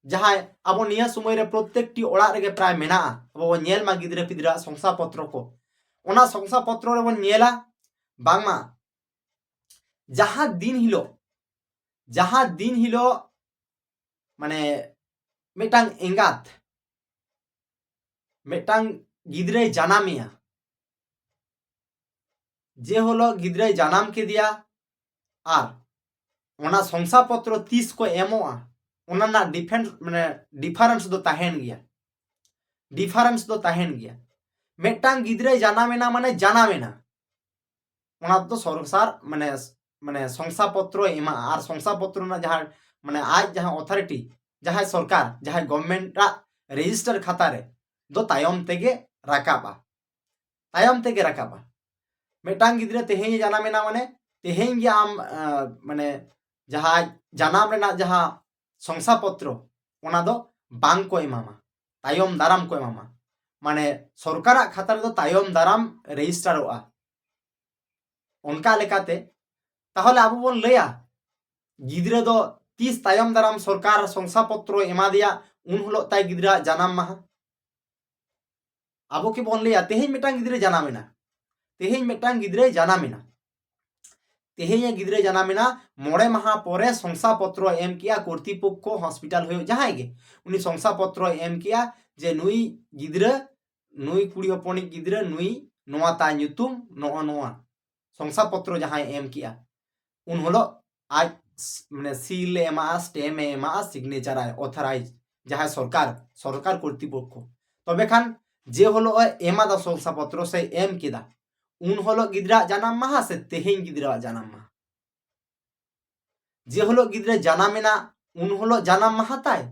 ᱡᱟᱦᱟᱸᱭ ᱟᱵᱚ ᱱᱤᱭᱟᱹ ᱥᱚᱢᱚᱭ ᱨᱮ ᱯᱨᱚᱛᱮᱠᱴᱤ ᱚᱲᱟᱜ ᱨᱮᱜᱮ ᱯᱨᱟᱭ ᱢᱮᱱᱟᱜᱼᱟ, ᱟᱵᱚ ᱵᱚᱱ ᱧᱮᱞ ᱢᱟ ᱜᱤᱫᱽᱨᱟᱹ ᱯᱤᱫᱽᱨᱟᱹᱣᱟᱜ ᱥᱚᱝᱥᱟᱯᱚᱛᱨᱚ ᱠᱚ, ᱚᱱᱟ ᱥᱚᱝᱥᱟᱯᱚᱛᱨᱚ ᱨᱮᱵᱚᱱ ᱧᱮᱞᱟ ᱵᱟᱝᱢᱟ ᱡᱟᱦᱟᱸ ᱫᱤᱱ ᱦᱤᱞᱳᱜ, ᱡᱟᱦᱟᱸ ᱫᱤᱱ ᱦᱤᱞᱳᱜ ᱢᱟᱱᱮ ᱢᱤᱫᱴᱟᱝ ᱮᱸᱜᱟᱛ ᱢᱤᱫᱴᱟᱝ ᱜᱤᱫᱽᱨᱟᱹᱭ ᱡᱟᱱᱟᱢᱮᱭᱟ, ᱡᱮ ᱦᱤᱞᱳᱜ ᱜᱤᱫᱽᱨᱟᱹᱭ ᱡᱟᱱᱟᱢ ᱠᱮᱫᱮᱭᱟ ᱟᱨ ᱚᱱᱟ ᱥᱚᱝᱥᱟᱯᱚᱛᱨᱚ ᱛᱤᱥ ᱠᱚ ᱮᱢᱚᱜᱼᱟ, ᱚᱱᱟ ᱨᱮᱱᱟᱜ ᱰᱤᱯᱷᱮᱱᱥ ᱢᱟᱱᱮ ᱰᱤᱯᱷᱟᱨᱮᱱᱥ ᱫᱚ ᱛᱟᱦᱮᱱ ᱜᱮᱭᱟ᱾ ᱰᱤᱯᱷᱟᱨᱮᱱᱥ ᱫᱚ ᱛᱟᱦᱮᱱ ᱜᱮᱭᱟ᱾ ᱢᱤᱫᱴᱟᱝ ᱜᱤᱫᱽᱨᱟᱹᱭ ᱡᱟᱱᱟᱢᱮᱱᱟ ᱢᱟᱱᱮ ᱡᱟᱱᱟᱢᱮᱱᱟ, ᱚᱱᱟ ᱫᱚ ᱥᱚᱨᱠᱟᱨ ᱢᱟᱱᱮ ᱢᱟᱱᱮ ᱥᱚᱝᱥᱟᱯᱚᱛᱨᱚᱭ ᱮᱢᱟᱜᱼᱟ᱾ ᱟᱨ ᱥᱚᱝᱥᱟᱯᱚᱛᱨᱚ ᱨᱮᱱᱟᱜ ᱡᱟᱦᱟᱸ ᱢᱟᱱᱮ ᱟᱡ ᱡᱟᱦᱟᱸ ᱚᱛᱷᱚᱨᱤᱴᱤ, ᱡᱟᱦᱟᱸᱭ ᱥᱚᱨᱠᱟᱨ, ᱡᱟᱦᱟᱸᱭ ᱜᱚᱵᱷᱢᱮᱱᱴ ᱟᱜ ᱨᱮᱡᱤᱥᱴᱟᱨ ᱠᱷᱟᱛᱟ ᱨᱮ ᱫᱚ ᱛᱟᱭᱚᱢ ᱛᱮᱜᱮ ᱨᱟᱠᱟᱵᱼᱟ, ᱛᱟᱭᱚᱢ ᱛᱮᱜᱮ ᱨᱟᱠᱟᱵᱼᱟ᱾ ᱢᱤᱫᱴᱟᱝ ᱜᱤᱫᱽᱨᱟᱹ ᱛᱮᱦᱮᱧ ᱮ ᱡᱟᱱᱟᱢᱮᱱᱟ ᱢᱟᱱᱮ ᱛᱮᱦᱮᱧ ᱜᱮ ᱟᱢ ᱟᱸ, ᱢᱟᱱᱮ ᱡᱟᱦᱟᱸ ᱡᱟᱱᱟᱢ ᱨᱮᱱᱟᱜ ᱡᱟᱦᱟᱸ ᱥᱚᱝᱥᱟᱯᱚᱛᱨᱚ ᱚᱱᱟ ᱫᱚ ᱵᱟᱝ ᱠᱚ ᱮᱢᱟᱢᱟ, ᱛᱟᱭᱚᱢ ᱫᱟᱨᱟᱢ ᱠᱚ ᱮᱢᱟᱢᱟ᱾ ᱢᱟᱱᱮ ᱥᱚᱨᱠᱟᱨᱟᱜ ᱠᱷᱟᱛᱟ ᱨᱮᱫᱚ ᱛᱟᱭᱚᱢ ᱫᱟᱨᱟᱢ ᱨᱮᱡᱤᱥᱴᱟᱨᱚᱜᱼᱟ᱾ ᱚᱱᱠᱟ ᱞᱮᱠᱟᱛᱮ ᱛᱟᱦᱚᱞᱮ ᱟᱵᱚ ᱵᱚᱱ ᱞᱟᱹᱭᱟ ᱜᱤᱫᱽᱨᱟᱹ ᱫᱚ ᱛᱤᱥ ᱛᱟᱭᱚᱢ ᱫᱟᱨᱟᱢ ᱥᱚᱨᱠᱟᱨ ᱥᱚᱝᱥᱟᱯᱚᱛᱨᱚᱭ ᱮᱢᱟᱫᱮᱭᱟ ᱩᱱ ᱦᱤᱞᱳᱜ ᱛᱟᱭ ᱜᱤᱫᱽᱨᱟᱹᱣᱟᱜ ᱡᱟᱱᱟᱢ ᱢᱟᱦᱟ? ᱟᱵᱚ ᱠᱤ ᱵᱚᱱ ᱞᱟᱹᱭᱟ ᱛᱮᱦᱮᱧ ᱢᱤᱫᱴᱟᱝ ᱜᱤᱫᱽᱨᱟᱹ ᱡᱟᱱᱟᱢᱮᱱᱟ, ᱛᱮᱦᱮᱧ ᱢᱤᱫᱴᱟᱝ ᱜᱤᱫᱽᱨᱟᱹᱭ ᱡᱟᱱᱟᱢᱮᱱᱟ, ᱛᱮᱦᱮᱧ ᱮ ᱜᱤᱫᱽᱨᱟᱹ ᱡᱟᱱᱟᱢᱮᱱᱟ, ᱢᱚᱬᱮ ᱢᱟᱦᱟ ᱯᱚᱨᱮ ᱥᱚᱝᱥᱟᱯᱚᱛᱨᱚ ᱮᱢ ᱠᱮᱜᱼᱟ ᱠᱚᱨᱛᱤᱯᱚᱠᱠᱷᱚ, ᱦᱚᱥᱯᱤᱴᱟᱞ ᱦᱩᱭᱩᱜ ᱡᱟᱦᱟᱸᱭ ᱜᱮ, ᱩᱱᱤ ᱥᱚᱝᱥᱟᱯᱚᱛᱨᱚᱭ ᱮᱢ ᱠᱮᱜᱼᱟ ᱡᱮ ᱱᱩᱭ ᱜᱤᱫᱽᱨᱟᱹ, ᱱᱩᱭ ᱠᱩᱲᱤ ᱦᱚᱯᱚᱱᱤᱡ ᱜᱤᱫᱽᱨᱟᱹ, ᱱᱩᱭ ᱱᱚᱣᱟ ᱛᱟᱭ ᱧᱩᱛᱩᱢ, ᱱᱚᱜᱼᱚ ᱱᱚᱣᱟ ᱥᱚᱝᱥᱟᱯᱚᱛᱨᱚ ᱡᱟᱦᱟᱸᱭ ᱮᱢ ᱠᱮᱜᱼᱟ, ᱩᱱ ᱦᱤᱞᱳᱜ ᱟᱡ ᱥ- ᱢᱟᱱᱮ ᱥᱤᱞ ᱮ ᱮᱢᱟᱜᱼᱟ, ᱥᱴᱮᱢ ᱮ ᱮᱢᱟᱜᱼᱟ, ᱥᱤᱜᱽᱱᱮᱪᱟᱨᱟᱭ, ᱚᱛᱷᱟᱨᱟᱭᱤᱡᱽ, ᱡᱟᱦᱟᱸᱭ ᱥᱚᱨᱠᱟᱨ, ᱥᱚᱨᱠᱟᱨ ᱠᱚᱨᱛᱤᱯᱚᱠᱠᱷᱚ᱾ ᱛᱚᱵᱮ ᱠᱷᱟᱱ ᱡᱮ ᱦᱤᱞᱳᱜ ᱮ ᱮᱢᱟᱫᱟ ᱥᱚᱝᱥᱟᱯᱚᱛᱨᱚ ᱥᱮ ᱮᱢ ᱠᱮᱫᱟ, ᱩᱱ ᱦᱤᱞᱳᱜ ᱜᱤᱫᱽᱨᱟᱹᱣᱟᱜ ᱡᱟᱱᱟᱢ ᱢᱟᱦᱟ ᱥᱮ ᱛᱮᱦᱮᱧ ᱜᱤᱫᱽᱨᱟᱹᱣᱟᱜ ᱡᱟᱱᱟᱢ ᱢᱟᱦᱟ? ᱡᱮ ᱦᱤᱞᱳᱜ ᱜᱤᱫᱽᱨᱟᱹ ᱡᱟᱱᱟᱢ ᱮᱱᱟ, ᱩᱱ ᱦᱤᱞᱳᱜ ᱡᱟᱱᱟᱢ ᱢᱟᱦᱟ ᱛᱟᱭ,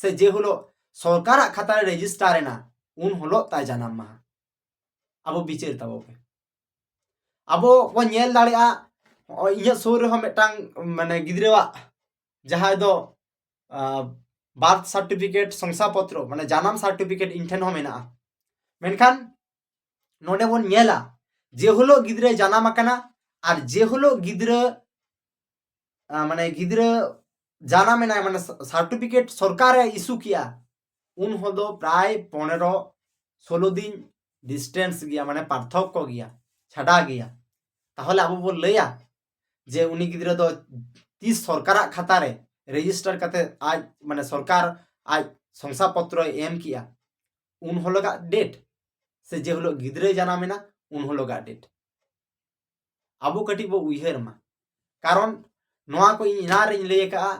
ᱥᱮ ᱡᱮ ᱦᱤᱞᱳᱜ ᱥᱚᱨᱠᱟᱨᱟᱜ ᱠᱷᱟᱛᱟ ᱨᱮ ᱨᱮᱡᱤᱥᱴᱟᱨ ᱮᱱᱟ, ᱩᱱ ᱦᱤᱞᱳᱜ ᱛᱟᱭ ᱡᱟᱱᱟᱢ ᱢᱟᱦᱟ? ᱟᱵᱚ ᱵᱤᱪᱟᱹᱨ ᱛᱟᱵᱚ ᱯᱮ᱾ ᱟᱵᱚ ᱵᱚᱱ ᱧᱮᱞ ᱫᱟᱲᱮᱭᱟᱜᱼᱟ, ᱱᱚᱜᱼᱚᱭ ᱤᱧᱟᱹᱜ ᱥᱩᱨ ᱨᱮᱦᱚᱸ ᱢᱤᱫᱴᱟᱝ ᱢᱟᱱᱮ ᱜᱤᱫᱽᱨᱟᱹᱣᱟᱜ ᱡᱟᱦᱟᱸᱭ ᱫᱚ ᱵᱟᱨᱛᱷ ᱥᱟᱨᱴᱤᱯᱷᱤᱠᱮᱴ, ᱥᱚᱝᱥᱟᱯᱚᱛᱨᱚ, ᱢᱟᱱᱮ ᱡᱟᱱᱟᱢ ᱥᱟᱨᱴᱤᱯᱷᱤᱠᱮᱴ ᱤᱧ ᱴᱷᱮᱱ ᱦᱚᱸ ᱢᱮᱱᱟᱜᱼᱟ᱾ ᱢᱮᱱᱠᱷᱟᱱ ᱱᱚᱰᱮ ᱵᱚᱱ ᱧᱮᱞᱟ, ᱡᱮ ᱦᱤᱞᱳᱜ ᱜᱤᱫᱽᱨᱟᱹᱭ ᱡᱟᱱᱟᱢ ᱟᱠᱟᱱᱟ ᱟᱨ ᱡᱮ ᱦᱤᱞᱳᱜ ᱜᱤᱫᱽᱨᱟᱹ ᱟᱸ, ᱢᱟᱱᱮ ᱜᱤᱫᱽᱨᱟᱹ ᱡᱟᱱᱟᱢ ᱮᱱᱟᱭ, ᱢᱟᱱᱮ ᱥᱟ- ᱥᱟᱨᱴᱤᱯᱷᱤᱠᱮᱴ ᱥᱚᱨᱠᱟᱨᱮ ᱤᱥᱩ ᱠᱮᱜᱼᱟ, ᱩᱱ ᱦᱚᱸ ᱫᱚ ᱯᱨᱟᱭ ᱯᱚᱱᱮᱨᱚ ᱥᱳᱞᱳ ᱫᱤᱱ ᱰᱤᱥᱴᱮᱱᱥ ᱜᱮᱭᱟ, ᱢᱟᱱᱮ ᱯᱟᱨᱛᱷᱚᱠᱠᱚ ᱜᱮᱭᱟ, ᱪᱷᱟᱰᱟ ᱜᱮᱭᱟ᱾ ᱛᱟᱦᱚᱞᱮ ᱟᱵᱚ ᱵᱚᱱ ᱞᱟᱹᱭᱟ ᱡᱮ ᱩᱱᱤ ᱜᱤᱫᱽᱨᱟᱹ ᱫᱚ ᱛᱤᱥ ᱥᱚᱨᱠᱟᱨᱟᱜ ᱠᱷᱟᱛᱟ ᱨᱮ ᱨᱮᱡᱤᱥᱴᱟᱨ ᱠᱟᱛᱮ ᱟᱡ, ᱢᱟᱱᱮ ᱥᱚᱨᱠᱟᱨ ᱟᱡ ᱥᱚᱝᱥᱟᱯᱚᱛᱨᱚᱭ ᱮᱢ ᱠᱮᱜᱼᱟ, ᱩᱱ ᱦᱤᱞᱳᱜᱟᱜ ᱰᱮᱴ, ᱥᱮ ᱡᱮ ᱦᱤᱞᱳᱜ ᱜᱤᱫᱽᱨᱟᱹᱭ ᱡᱟᱱᱟᱢ ᱮᱱᱟ ᱩᱱ ᱦᱤᱞᱳᱜᱟᱜ ᱰᱮᱴ? ᱟᱵᱚ ᱠᱟᱹᱴᱤᱡ ᱵᱚ ᱩᱭᱦᱟᱹᱨ ᱢᱟ᱾ ᱠᱟᱨᱚᱱ ᱱᱚᱣᱟ ᱠᱚ ᱤᱧ ᱮᱱᱟᱝ ᱨᱤᱧ ᱞᱟᱹᱭ ᱟᱠᱟᱫᱼᱟ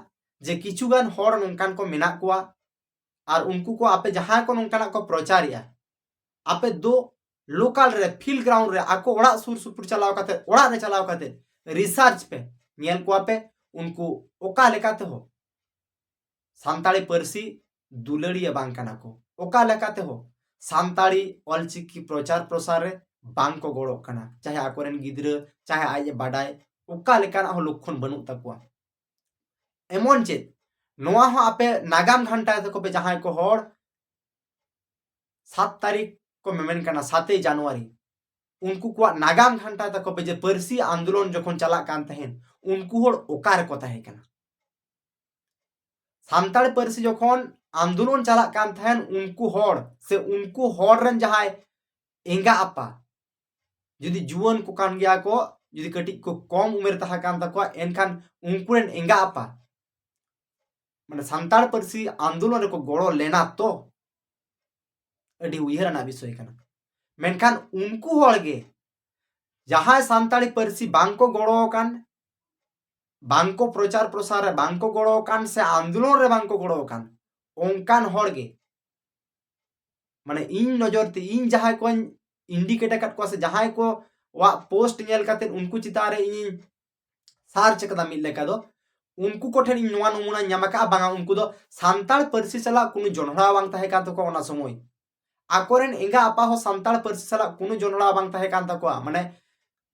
ᱡᱮ ᱠᱤᱪᱷᱩ ᱜᱟᱱ ᱦᱚᱲ ᱱᱚᱝᱠᱟᱱ ᱠᱚ ᱢᱮᱱᱟᱜ ᱠᱚᱣᱟ, ᱟᱨ ᱩᱱᱠᱩ ᱠᱚ ᱟᱯᱮ ᱡᱟᱦᱟᱸᱭ ᱠᱚ ᱱᱚᱝᱠᱟᱱᱟᱜ ᱠᱚ ᱯᱨᱚᱪᱟᱨᱮᱜᱼᱟ, ᱟᱯᱮ ᱫᱚ ᱞᱳᱠᱟᱞ ᱨᱮ, ᱯᱷᱤᱞᱰ ᱜᱨᱟᱣᱩᱱᱰ ᱨᱮ, ᱟᱠᱚ ᱚᱲᱟᱜ ᱥᱩᱨ ᱥᱩᱯᱩᱨ ᱪᱟᱞᱟᱣ ᱠᱟᱛᱮ, ᱚᱲᱟᱜ ᱨᱮ ᱪᱟᱞᱟᱣ ᱠᱟᱛᱮ ᱨᱤᱥᱟᱨᱪ ᱯᱮ, ᱧᱮᱞ ᱠᱚᱣᱟ ᱯᱮ ᱩᱱᱠᱩ ᱚᱠᱟ ᱞᱮᱠᱟ ᱛᱮᱦᱚᱸ ᱥᱟᱱᱛᱟᱲᱤ ᱯᱟᱹᱨᱥᱤ ᱫᱩᱞᱟᱹᱲᱤᱭᱟᱹ ᱵᱟᱝ ᱠᱟᱱᱟ ᱠᱚ, ᱚᱠᱟ ᱞᱮᱠᱟ ᱛᱮᱦᱚᱸ ᱥᱟᱱᱛᱟᱲᱤ ᱚᱞᱪᱤᱠᱤ ᱯᱨᱚᱪᱟᱨ ᱯᱨᱚᱥᱟᱨ ᱨᱮ ᱵᱟᱝ ᱠᱚ ᱜᱚᱲᱚᱜ ᱠᱟᱱᱟ, ᱪᱟᱦᱮ ᱟᱠᱚᱨᱮᱱ ᱜᱤᱫᱽᱨᱟᱹ, ᱪᱟᱦᱮ ᱟᱡ ᱮ ᱵᱟᱰᱟᱭ, ᱚᱠᱟ ᱞᱮᱠᱟᱱᱟᱜ ᱦᱚᱸ ᱞᱚᱠᱠᱷᱚᱱ ᱵᱟᱹᱱᱩᱜ ᱛᱟᱠᱚᱣᱟ᱾ ᱮᱢᱚᱱ ᱪᱮᱫ, ᱱᱚᱣᱟ ᱦᱚᱸ ᱟᱯᱮ ᱱᱟᱜᱟᱢ ᱜᱷᱟᱱᱴᱟᱭ ᱛᱟᱠᱚ ᱯᱮ, ᱡᱟᱦᱟᱸᱭ ᱠᱚ ᱦᱚᱲ ᱥᱟᱛ ᱛᱟᱹᱨᱤᱠᱷ ᱠᱚ ᱢᱮᱢᱮᱱ ᱠᱟᱱᱟ, ᱥᱟᱛᱮᱭ ᱡᱟᱱᱩᱣᱟᱨᱤ, ᱩᱱᱠᱩ ᱠᱚᱣᱟᱜ ᱱᱟᱜᱟᱢ ᱜᱷᱟᱱᱴᱟᱭ ᱛᱟᱠᱚ ᱯᱮ ᱡᱮ ᱯᱟᱹᱨᱥᱤ ᱟᱱᱫᱳᱞᱚᱱ ᱡᱚᱠᱷᱚᱱ ᱪᱟᱞᱟᱜ ᱠᱟᱱ ᱛᱟᱦᱮᱸᱱ, ᱩᱱᱠᱩ ᱦᱚᱲ ᱚᱠᱟ ᱨᱮᱠᱚ ᱛᱟᱦᱮᱸ ᱠᱟᱱᱟ? ᱥᱟᱱᱛᱟᱲ ᱯᱟᱹᱨᱥᱤ ᱡᱚᱠᱷᱚᱱ ᱟᱱᱫᱳᱞᱚᱱ ᱪᱟᱞᱟᱜ ᱠᱟᱱ ᱛᱟᱦᱮᱸᱱ, ᱩᱱᱠᱩ ᱦᱚᱲ ᱥᱮ ᱩᱱᱠᱩ ᱦᱚᱲ ᱨᱮᱱ ᱡᱟᱦᱟᱸᱭ ᱮᱸᱜᱟ ᱟᱯᱟ, ᱡᱩᱫᱤ ᱡᱩᱣᱟᱹᱱ ᱠᱚ ᱠᱟᱱ ᱜᱮᱭᱟ ᱠᱚ, ᱡᱩᱫᱤ ᱠᱟᱹᱴᱤᱡ ᱠᱚ ᱠᱚᱢ ᱩᱢᱮᱨ ᱛᱟᱦᱮᱸ ᱠᱟᱱ ᱛᱟᱠᱚᱣᱟ, ᱮᱱᱠᱷᱟᱱ ᱩᱱᱠᱩ ᱨᱮᱱ ᱮᱸᱜᱟ ᱟᱯᱟ, ᱢᱟᱱᱮ ᱥᱟᱱᱛᱟᱲ ᱯᱟᱹᱨᱥᱤ ᱟᱱᱫᱳᱞᱚᱱ ᱨᱮᱠᱚ ᱜᱚᱲᱚ ᱞᱮᱱᱟ ᱛᱚ? ᱟᱹᱰᱤ ᱩᱭᱦᱟᱹᱨ ᱟᱱᱟᱜ ᱵᱤᱥᱚᱭ ᱠᱟᱱᱟ᱾ ᱢᱮᱱᱠᱷᱟᱱ ᱩᱱᱠᱩ ᱦᱚᱲ ᱜᱮ ᱡᱟᱦᱟᱸᱭ ᱥᱟᱱᱛᱟᱲᱤ ᱯᱟᱹᱨᱥᱤ ᱵᱟᱝ ᱠᱚ ᱜᱚᱲᱚ ᱟᱠᱟᱱ, ᱵᱟᱝ ᱠᱚ ᱯᱨᱚᱪᱟᱨ ᱯᱨᱚᱥᱟᱨ ᱨᱮ ᱵᱟᱝ ᱠᱚ ᱜᱚᱲᱚ ᱟᱠᱟᱱ ᱥᱮ ᱟᱱᱫᱳᱞᱚᱱ ᱨᱮ ᱵᱟᱝ ᱠᱚ ᱜᱚᱲᱚ ᱟᱠᱟᱱ, ᱚᱱᱠᱟᱱ ᱦᱚᱲ ᱜᱮ, ᱢᱟᱱᱮ ᱤᱧ ᱱᱚᱡᱚᱨ ᱛᱮ ᱤᱧ ᱡᱟᱦᱟᱸᱭ ᱠᱚᱧ ᱤᱱᱰᱤᱠᱮᱴ ᱟᱠᱟᱫ ᱠᱚᱣᱟ ᱥᱮ ᱡᱟᱦᱟᱸᱭ ᱠᱚᱣᱟᱜ ᱯᱳᱥᱴ ᱧᱮᱞ ᱠᱟᱛᱮ ᱩᱱᱠᱩ ᱪᱮᱛᱟᱱ ᱨᱮ ᱤᱧᱤᱧ ᱥᱟᱨᱪ ᱟᱠᱟᱫᱟ ᱢᱤᱫ ᱞᱮᱠᱟ ᱫᱚ, ᱩᱱᱠᱩ ᱠᱚᱴᱷᱮᱱ ᱤᱧ ᱱᱚᱣᱟ ᱱᱚᱢᱩᱱᱟᱧ ᱧᱟᱢ ᱟᱠᱟᱫᱼᱟ, ᱵᱟᱝᱟ ᱩᱱᱠᱩ ᱫᱚ ᱥᱟᱱᱛᱟᱲ ᱯᱟᱹᱨᱥᱤ ᱥᱟᱞᱟᱜ ᱠᱳᱱᱳ ᱡᱚᱱᱚᱲᱟᱣ ᱵᱟᱝ ᱛᱟᱦᱮᱸ ᱠᱟᱱ ᱛᱟᱠᱚᱣᱟ ᱚᱱᱟ ᱥᱚᱢᱚᱭ᱾ ᱟᱠᱚᱨᱮᱱ ᱮᱸᱜᱟ ᱟᱯᱟ ᱦᱚᱸ ᱥᱟᱱᱛᱟᱲ ᱯᱟᱹᱨᱥᱤ ᱥᱟᱞᱟᱜ ᱠᱳᱱᱳ ᱡᱚᱱᱚᱲᱟᱣ ᱵᱟᱝ ᱛᱟᱦᱮᱸ ᱠᱟᱱ ᱛᱟᱠᱚᱣᱟ᱾ ᱢᱟᱱᱮ,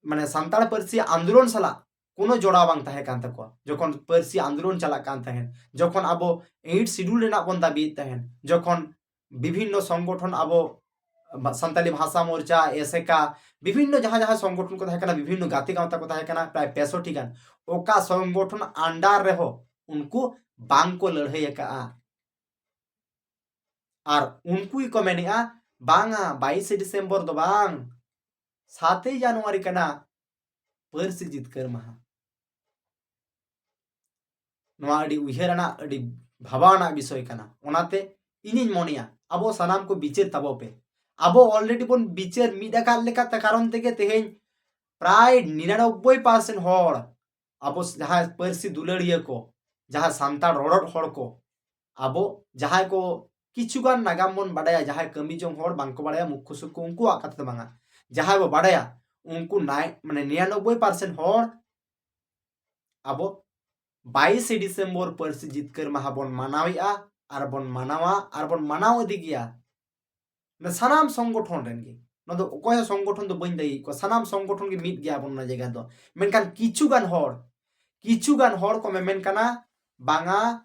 ᱢᱟᱱᱮ ᱥᱟᱱᱛᱟᱲ ᱯᱟᱹᱨᱥᱤ ᱟᱱᱫᱳᱞᱚᱱ ᱥᱟᱞᱟᱜ ᱠᱳᱱᱳ ᱡᱚᱲᱟᱣ ᱵᱟᱝ ᱛᱟᱦᱮᱸ ᱠᱟᱱ ᱛᱟᱠᱚᱣᱟ᱾ ᱡᱚᱠᱷᱚᱱ ᱯᱟᱹᱨᱥᱤ ᱟᱱᱫᱳᱞᱚᱱ ᱪᱟᱞᱟᱜ ᱠᱟᱱ ᱛᱟᱦᱮᱸᱱ, ᱡᱚᱠᱷᱚᱱ ᱟᱵᱚ ᱮᱭᱤᱴ ᱥᱤᱰᱩᱞ ᱨᱮᱱᱟᱜ ᱵᱚᱱ ᱫᱟᱹᱵᱤᱭᱮᱫ ᱛᱟᱦᱮᱸᱱ, ᱡᱚᱠᱷᱚᱱ ᱵᱤᱵᱷᱤᱱᱱᱚ ᱥᱚᱝᱜᱚᱴᱷᱚᱱ ᱟᱵᱚ ᱵᱟ-, ᱥᱟᱱᱛᱟᱞᱤ ᱵᱷᱟᱥᱟ ᱢᱳᱨᱪᱟ, ᱮᱥᱮᱠᱟ, ᱵᱤᱵᱷᱤᱱᱱᱚ ᱡᱟᱦᱟᱸ ᱡᱟᱦᱟᱸ ᱥᱚᱝᱜᱚᱴᱷᱚᱱ ᱠᱚ ᱛᱟᱦᱮᱸ ᱠᱟᱱᱟ, ᱵᱤᱵᱷᱤᱱᱱᱚ ᱜᱟᱛᱮ ᱜᱟᱶᱛᱟ ᱠᱚ ᱛᱟᱦᱮᱸ ᱠᱟᱱᱟ, ᱯᱨᱟᱭ ᱯᱮᱥᱚᱴᱤ ᱜᱟᱱ, ᱚᱠᱟ ᱥᱚᱝᱜᱚᱴᱷᱚᱱ ᱟᱱᱰᱟᱨ ᱨᱮᱦᱚᱸ ᱩᱱᱠᱩ ᱵᱟᱝ ᱠᱚ ᱞᱟᱹᱲᱦᱟᱹᱭ ᱟᱠᱟᱜᱼᱟ᱾ ᱟᱨ ᱩᱱᱠᱩ ᱜᱮᱠᱚ ᱢᱮᱱᱮᱜᱼᱟ, ᱵᱟᱝᱟ, ᱵᱟᱭᱤᱥᱮ ᱰᱤᱥᱮᱢᱵᱚᱨ ᱫᱚ ᱵᱟᱝ, ᱥᱟᱛᱮᱭ ᱡᱟᱱᱩᱣᱟᱨᱤ ᱠᱟᱱᱟ ᱯᱟᱹᱨᱥᱤ ᱡᱤᱛᱠᱟᱹᱨ ᱢᱟᱦᱟ᱾ ᱱᱚᱣᱟ ᱟᱹᱰᱤ ᱩᱭᱦᱟᱹᱨ ᱟᱱᱟᱜ, ᱟᱹᱰᱤ ᱵᱷᱟᱵᱟᱣ ᱟᱱᱟᱜ ᱵᱤᱥᱚᱭ ᱠᱟᱱᱟ᱾ ᱚᱱᱟᱛᱮ ᱤᱧᱤᱧ ᱢᱚᱱᱮᱭᱟ, ᱟᱵᱚ ᱥᱟᱱᱟᱢ ᱠᱚ ᱵᱤᱪᱟᱹᱨ ᱛᱟᱵᱚ ᱯᱮ᱾ ᱟᱵᱚ already ᱵᱚᱱ ᱵᱤᱪᱟᱹᱨ ᱢᱤᱫ ᱟᱠᱟᱫ ᱞᱮᱠᱟᱛᱮ ᱠᱟᱨᱚᱱ ᱛᱮᱜᱮ ᱛᱮᱦᱮᱧ ᱯᱨᱟᱭ ᱱᱤᱨᱟᱱᱚᱵᱵᱳᱭ ᱯᱟᱨᱥᱮᱱᱴ ᱦᱚᱲ, ᱟᱵᱚ ᱡᱟᱦᱟᱸᱭ ᱯᱟᱹᱨᱥᱤ ᱫᱩᱞᱟᱹᱲᱤᱭᱟᱹ ᱠᱚ, ᱡᱟᱦᱟᱸ ᱥᱟᱱᱛᱟᱲ ᱨᱚᱲᱚᱲ ᱦᱚᱲ ᱠᱚ, ᱟᱵᱚ ᱡᱟᱦᱟᱸᱭ ᱠᱚ ᱠᱤᱪᱷᱩᱜᱟᱱ ᱱᱟᱜᱟᱢ ᱵᱚᱱ ᱵᱟᱰᱟᱭᱟ, ᱡᱟᱦᱟᱸᱭ ᱠᱟᱹᱢᱤ ᱡᱚᱝ ᱦᱚᱲ ᱵᱟᱝᱠᱚ ᱵᱟᱰᱟᱭᱟ, ᱢᱩᱠᱠᱷᱩ ᱥᱩᱠᱠᱷᱩ, ᱩᱱᱠᱩᱣᱟᱜ ᱠᱟᱛᱷᱟ ᱫᱚ ᱵᱟᱝᱟ, ᱡᱟᱦᱟᱸᱭ ᱵᱚ ᱵᱟᱰᱟᱭᱟ, ᱩᱱᱠᱩ ᱱᱟᱭ-, ᱢᱟᱱᱮ ᱱᱤᱨᱟᱱᱚᱵᱵᱳᱭ ᱯᱟᱨᱥᱮᱱᱴ ᱦᱚᱲ ᱟᱵᱚ ᱵᱟᱭᱤᱥᱮ ᱰᱤᱥᱮᱢᱵᱚᱨ ᱯᱟᱹᱨᱥᱤ ᱡᱤᱛᱠᱟᱹᱨ ᱢᱟᱦᱟ ᱵᱚᱱ ᱢᱟᱱᱟᱣᱮᱫᱼᱟ, ᱟᱨ ᱵᱚᱱ ᱢᱟᱱᱟᱣᱟ, ᱟᱨ ᱵᱚᱱ ᱢᱟᱱᱟᱣ ᱤᱫᱤ ᱜᱮᱭᱟ᱾ ᱢᱟᱱᱮ ᱥᱟᱱᱟᱢ ᱥᱚᱝᱜᱚᱴᱷᱚᱱ ᱨᱮᱱ ᱜᱮ, ᱱᱚᱣᱟ ᱫᱚ ᱚᱠᱚᱭ ᱦᱚᱸ ᱥᱚᱝᱜᱚᱴᱷᱚᱱ ᱫᱚ ᱵᱟᱹᱧ ᱫᱟᱹᱭᱤ ᱠᱚᱣᱟ, ᱥᱟᱱᱟᱢ ᱥᱚᱝᱜᱚᱴᱷᱚᱱ ᱜᱮ ᱢᱤᱫ ᱜᱮᱭᱟ ᱵᱚᱱ ᱚᱱᱟ ᱡᱟᱭᱜᱟ ᱫᱚ᱾ ᱢᱮᱱᱠᱷᱟᱱ ᱠᱤᱪᱷᱩ ᱜᱟᱱ ᱦᱚᱲ, ᱠᱤᱪᱷᱩ ᱜᱟᱱ ᱦᱚᱲ ᱠᱚ ᱢᱮᱢᱮᱱ ᱠᱟᱱᱟ, ᱵᱟᱝᱟ,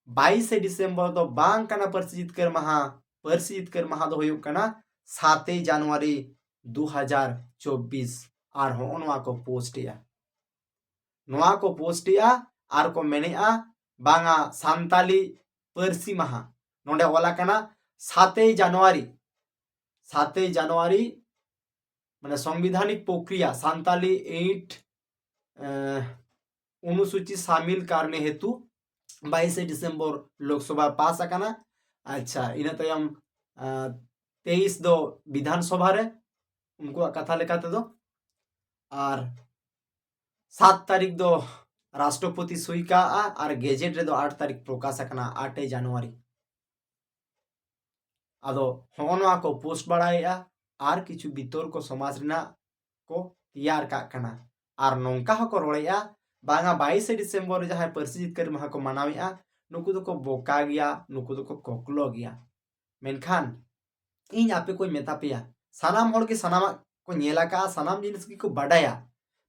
ᱵᱟᱭᱤᱥᱮ ᱰᱤᱥᱮᱢᱵᱚᱨ ᱫᱚ ᱵᱟᱝ ᱠᱟᱱᱟ ᱯᱟᱹᱨᱥᱤ ᱡᱤᱛᱠᱟᱹᱨ ᱢᱟᱦᱟ, ᱯᱟᱹᱨᱥᱤ ᱡᱤᱛᱠᱟᱹᱨ ᱢᱟᱦᱟ ᱫᱚ ᱦᱩᱭᱩᱜ ᱠᱟᱱᱟ ᱥᱟᱛᱮᱭ ᱡᱟᱱᱩᱣᱟᱨᱤ ᱫᱩ ᱦᱟᱡᱟᱨ ᱪᱚᱵᱵᱤᱥ᱾ ᱟᱨ ᱦᱚᱸᱜᱼᱚ ᱱᱚᱣᱟ ᱠᱚ ᱯᱳᱥᱴ ᱮᱜᱼᱟ, ᱱᱚᱣᱟ ᱠᱚ ᱯᱳᱥᱴ ᱮᱜᱼᱟ ᱟᱨ ᱠᱚ ᱢᱮᱱᱮᱜᱼᱟ, ᱵᱟᱝᱟ, ᱥᱟᱱᱛᱟᱞᱤ ᱯᱟᱹᱨᱥᱤ ᱢᱟᱦᱟ, ᱱᱚᱰᱮ ᱚᱞ ᱟᱠᱟᱱᱟ ᱥᱟᱛᱮᱭ ᱡᱟᱱᱩᱣᱟᱨᱤ, ᱥᱟᱛᱮᱭ ᱡᱟᱱᱩᱣᱟᱨᱤ, ᱢᱟᱱᱮ ᱥᱚᱝᱵᱤᱫᱷᱟᱱᱤᱠ ᱯᱨᱚᱠᱨᱤᱭᱟ ᱥᱟᱱᱛᱟᱞᱤ ᱮᱭᱤᱴ, ᱮᱸ, ᱚᱱᱩᱥᱩᱪᱤ ᱥᱟᱢᱤᱞ ᱠᱟᱨᱱᱮ ᱦᱮᱛᱩ ᱵᱟᱭᱤᱥᱮ ᱰᱤᱥᱮᱢᱵᱚᱨ ᱞᱳᱠᱥᱚᱵᱷᱟ ᱯᱟᱥ ᱟᱠᱟᱱᱟ᱾ ᱟᱪᱪᱷᱟ, ᱤᱱᱟᱹ ᱛᱟᱭᱚᱢ, ᱟᱸ, ᱛᱮᱭᱤᱥ ᱫᱚ ᱵᱤᱫᱷᱟᱱ ᱥᱚᱵᱷᱟ ᱨᱮ, ᱩᱱᱠᱩᱣᱟᱜ ᱠᱟᱛᱷᱟ ᱞᱮᱠᱟ ᱛᱮᱫᱚ᱾ ᱟᱨ ᱥᱟᱛ ᱛᱟᱹᱨᱤᱠᱷ ᱫᱚ ᱨᱟᱥᱴᱨᱚᱯᱚᱛᱤ ᱥᱩᱭ ᱠᱟᱜᱼᱟ ᱟᱨ ᱜᱮᱡᱮᱴ ᱨᱮᱫᱚ ᱟᱴ ᱛᱟᱹᱨᱤᱠᱷ ᱯᱨᱚᱠᱟᱥ ᱟᱠᱟᱱᱟ, ᱟᱴᱮᱭ ᱡᱟᱱᱩᱣᱟᱨᱤ᱾ ᱟᱫᱚ ᱦᱚᱸᱜᱼᱚ ᱱᱚᱣᱟ ᱠᱚ ᱯᱳᱥᱴ ᱵᱟᱲᱟᱭᱮᱫᱼᱟ ᱟᱨ ᱠᱤᱪᱷᱩ ᱵᱤᱛᱚᱨᱠᱚ ᱥᱚᱢᱟᱡᱽ ᱨᱮᱱᱟᱜ ᱠᱚ ᱛᱮᱭᱟᱨ ᱠᱟᱜ ᱠᱟᱱᱟ᱾ ᱟᱨ ᱱᱚᱝᱠᱟ ᱦᱚᱸᱠᱚ ᱨᱚᱲᱮᱫᱼᱟ, ᱵᱟᱝᱟ ᱵᱟᱭᱤᱥᱮ ᱰᱤᱥᱮᱢᱵᱚᱨ ᱨᱮ ᱡᱟᱦᱟᱸᱭ ᱯᱟᱹᱨᱥᱤ ᱡᱤᱛᱠᱟᱹᱨ ᱢᱟᱦᱟ ᱠᱚ ᱢᱟᱱᱟᱣᱮᱫᱼᱟ, ᱱᱩᱠᱩ ᱫᱚᱠᱚ ᱵᱚᱠᱟ ᱜᱮᱭᱟ, ᱱᱩᱠᱩ ᱫᱚᱠᱚ ᱠᱚᱠᱞᱚ ᱜᱮᱭᱟ᱾ ᱢᱮᱱᱠᱷᱟᱱ ᱤᱧ ᱟᱯᱮ ᱠᱚᱧ ᱢᱮᱛᱟ ᱯᱮᱭᱟ, ᱥᱟᱱᱟᱢ ᱦᱚᱲ ᱜᱮ ᱥᱟᱱᱟᱢᱟᱜ ᱠᱚ ᱧᱮᱞ ᱟᱠᱟᱫᱼᱟ, ᱥᱟᱱᱟᱢ ᱡᱤᱱᱤᱥ ᱜᱮᱠᱚ ᱵᱟᱰᱟᱭᱟ᱾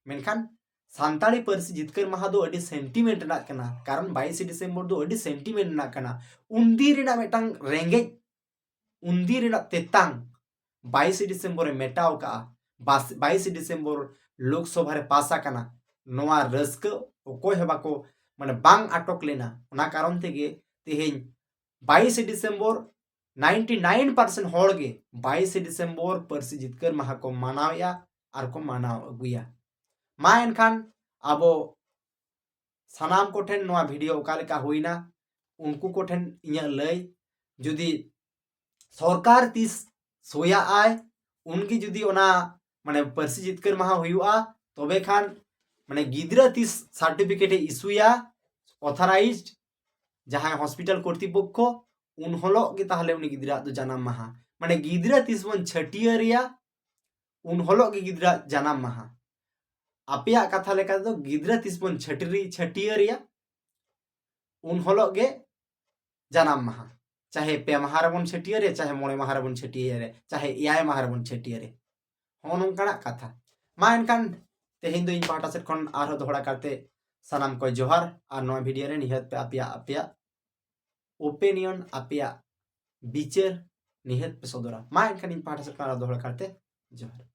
ᱢᱮᱱᱠᱷᱟᱱ ᱥᱟᱱᱛᱟᱲᱤ ᱯᱟᱹᱨᱥᱤ ᱡᱤᱛᱠᱟᱹᱨ ᱢᱟᱦᱟ ᱫᱚ ᱟᱹᱰᱤ ᱥᱮᱱᱴᱤᱢᱮᱱᱴ ᱨᱮᱱᱟᱜ ᱠᱟᱱᱟ, ᱠᱟᱨᱚᱱ ᱵᱟᱭᱤᱥᱮ ᱰᱤᱥᱮᱢᱵᱚᱨ ᱫᱚ ᱟᱹᱰᱤ ᱥᱮᱱᱴᱤᱢᱮᱱᱴ ᱨᱮᱱᱟᱜ ᱠᱟᱱᱟ᱾ ᱩᱱᱫᱤᱱ ᱨᱮᱱᱟᱜ ᱢᱤᱫᱴᱟᱝ ᱨᱮᱸᱜᱮᱡ, ᱩᱱᱫᱤᱱ ᱨᱮᱱᱟᱜ ᱛᱮᱛᱟᱝ ᱵᱟᱭᱤᱥᱮ ᱰᱤᱥᱮᱢᱵᱚᱨ ᱮ ᱢᱮᱴᱟᱣ ᱠᱟᱜᱼᱟ᱾ ᱵᱟᱥ-, ᱵᱟᱭᱤᱥᱮ ᱰᱤᱥᱮᱢᱵᱚᱨ ᱞᱳᱠᱥᱚᱵᱷᱟ ᱨᱮ ᱯᱟᱥ ᱟᱠᱟᱱᱟ᱾ ᱱᱚᱣᱟ ᱨᱟᱹᱥᱠᱟᱹ ᱚᱠᱚᱭ ᱦᱚᱸ ᱵᱟᱠᱚ, ᱢᱟᱱᱮ, ᱵᱟᱝ ᱟᱴᱚᱠ ᱞᱮᱱᱟ᱾ ᱚᱱᱟ ᱠᱟᱨᱚᱱ ᱛᱮᱜᱮ ᱛᱮᱦᱮᱧ ᱵᱟᱭᱤᱥᱮ ᱰᱤᱥᱮᱢᱵᱚᱨ ᱱᱟᱭᱤᱱᱴᱤ ᱱᱟᱭᱤᱱ ᱯᱟᱨᱥᱮᱱᱴ ᱦᱚᱲ ᱜᱮ ᱵᱟᱭᱤᱥᱮ ᱰᱤᱥᱮᱢᱵᱚᱨ ᱯᱟᱹᱨᱥᱤ ᱡᱤᱛᱠᱟᱹᱨ ᱢᱟᱦᱟ ᱠᱚ ᱢᱟᱱᱟᱣᱮᱫᱼᱟ ᱟᱨ ᱠᱚ ᱢᱟᱱᱟᱣ ᱟᱹᱜᱩᱭᱟ᱾ ᱢᱟ ᱮᱱᱠᱷᱟᱱ ᱟᱵᱚ ᱥᱟᱱᱟᱢ ᱠᱚᱴᱷᱮᱱ ᱱᱚᱣᱟ ᱵᱷᱤᱰᱤᱭᱳ ᱚᱠᱟ ᱞᱮᱠᱟ ᱦᱩᱭᱱᱟ, ᱩᱱᱠᱩ ᱠᱚᱴᱷᱮᱱ ᱤᱧᱟᱹᱜ ᱞᱟᱹᱭ, ᱡᱩᱫᱤ ᱥᱚᱨᱠᱟᱨ ᱛᱤᱥ ᱥᱳᱭᱟᱜ ᱟᱭ, ᱩᱱᱜᱮ ᱡᱩᱫᱤ ᱚᱱᱟ, ᱢᱟᱱᱮ, ᱯᱟᱹᱨᱥᱤ ᱡᱤᱛᱠᱟᱹᱨ ᱢᱟᱦᱟ ᱦᱩᱭᱩᱜᱼᱟ, ᱛᱚᱵᱮ ᱠᱷᱟᱱ, ᱢᱟᱱᱮ, ᱜᱤᱫᱽᱨᱟᱹ ᱛᱤᱥ ᱥᱟᱨᱴᱤᱯᱷᱤᱠᱮᱴ ᱮ ᱤᱥᱩᱭᱟ ᱚᱛᱷᱟᱨᱟᱭᱤᱡᱰ ᱡᱟᱦᱟᱸᱭ ᱦᱚᱥᱯᱤᱴᱟᱞ ᱠᱚᱨᱛᱤᱯᱚᱠᱠᱷᱚ, ᱩᱱ ᱦᱤᱞᱳᱜ ᱜᱮ ᱛᱟᱦᱚᱞᱮ ᱩᱱᱤ ᱜᱤᱫᱽᱨᱟᱹᱣᱟᱜ ᱫᱚ ᱡᱟᱱᱟᱢ ᱢᱟᱦᱟ᱾ ᱢᱟᱱᱮ, ᱜᱤᱫᱽᱨᱟᱹ ᱛᱤᱥ ᱵᱚᱱ ᱪᱷᱟᱹᱴᱭᱟᱹᱨᱮᱭᱟ, ᱩᱱ ᱦᱤᱞᱳᱜ ᱜᱮ ᱜᱤᱫᱽᱨᱟᱹᱣᱟᱜ ᱡᱟᱱᱟᱢ ᱢᱟᱦᱟ᱾ ᱟᱯᱮᱭᱟᱜ ᱠᱟᱛᱷᱟ ᱞᱮᱠᱟ ᱛᱮᱫᱚ ᱜᱤᱫᱽᱨᱟᱹ ᱛᱤᱥ ᱵᱚᱱ ᱪᱷᱟᱹᱴᱨᱤ-, ᱪᱷᱟᱹᱴᱭᱟᱹᱨᱮᱭᱟ, ᱩᱱ ᱦᱤᱞᱳᱜ ᱜᱮ ᱡᱟᱱᱟᱢ ᱢᱟᱦᱟ᱾ ᱪᱟᱦᱮ ᱯᱮ ᱢᱟᱦᱟ ᱨᱮᱵᱚᱱ ᱪᱷᱟᱹᱴᱭᱟᱹᱨᱮ, ᱪᱟᱦᱮ ᱢᱚᱬᱮ ᱢᱟᱦᱟ ᱨᱮᱵᱚᱱ ᱪᱷᱟᱹᱴᱭᱟᱹᱨᱮ, ᱪᱟᱦᱮ ᱮᱭᱟᱭ ᱢᱟᱦᱟ ᱨᱮᱵᱚᱱ ᱪᱷᱟᱹᱴᱭᱟᱹᱨᱮ᱾ ᱦᱚᱸᱜᱼᱚ ᱱᱚᱝᱠᱟᱱᱟᱜ ᱠᱟᱛᱷᱟ᱾ ᱢᱟ ᱮᱱᱠᱷᱟᱱ ᱛᱮᱦᱮᱧ ᱫᱚ ᱤᱧ ᱯᱟᱦᱴᱟ ᱥᱮᱫ ᱠᱷᱚᱱ ᱟᱨᱦᱚᱸ ᱫᱚᱦᱲᱟ ᱠᱟᱨᱛᱮ ᱥᱟᱱᱟᱢ ᱠᱚ ᱡᱚᱦᱟᱨ, ᱟᱨ ᱱᱚᱣᱟ ᱵᱷᱤᱰᱤᱭᱳ ᱨᱮ ᱱᱤᱦᱟᱹᱛ ᱯᱮ ᱟᱯᱮᱭᱟᱜ, ᱟᱯᱮᱭᱟᱜ ᱚᱯᱤᱱᱤᱭᱚᱱ, ᱟᱯᱮᱭᱟᱜ ᱵᱤᱪᱟᱹᱨ ᱱᱤᱦᱟᱹᱛ ᱯᱮ ᱥᱚᱫᱚᱨᱟ᱾ ᱢᱟ ᱮᱱᱠᱷᱟᱱ ᱤᱧ ᱯᱟᱦᱴᱟ ᱥᱮᱫ ᱠᱷᱚᱱ ᱟᱨᱦᱚᱸ ᱫᱚᱦᱲᱟ ᱠᱟᱨᱛᱮ ᱡᱚᱦᱟᱨ᱾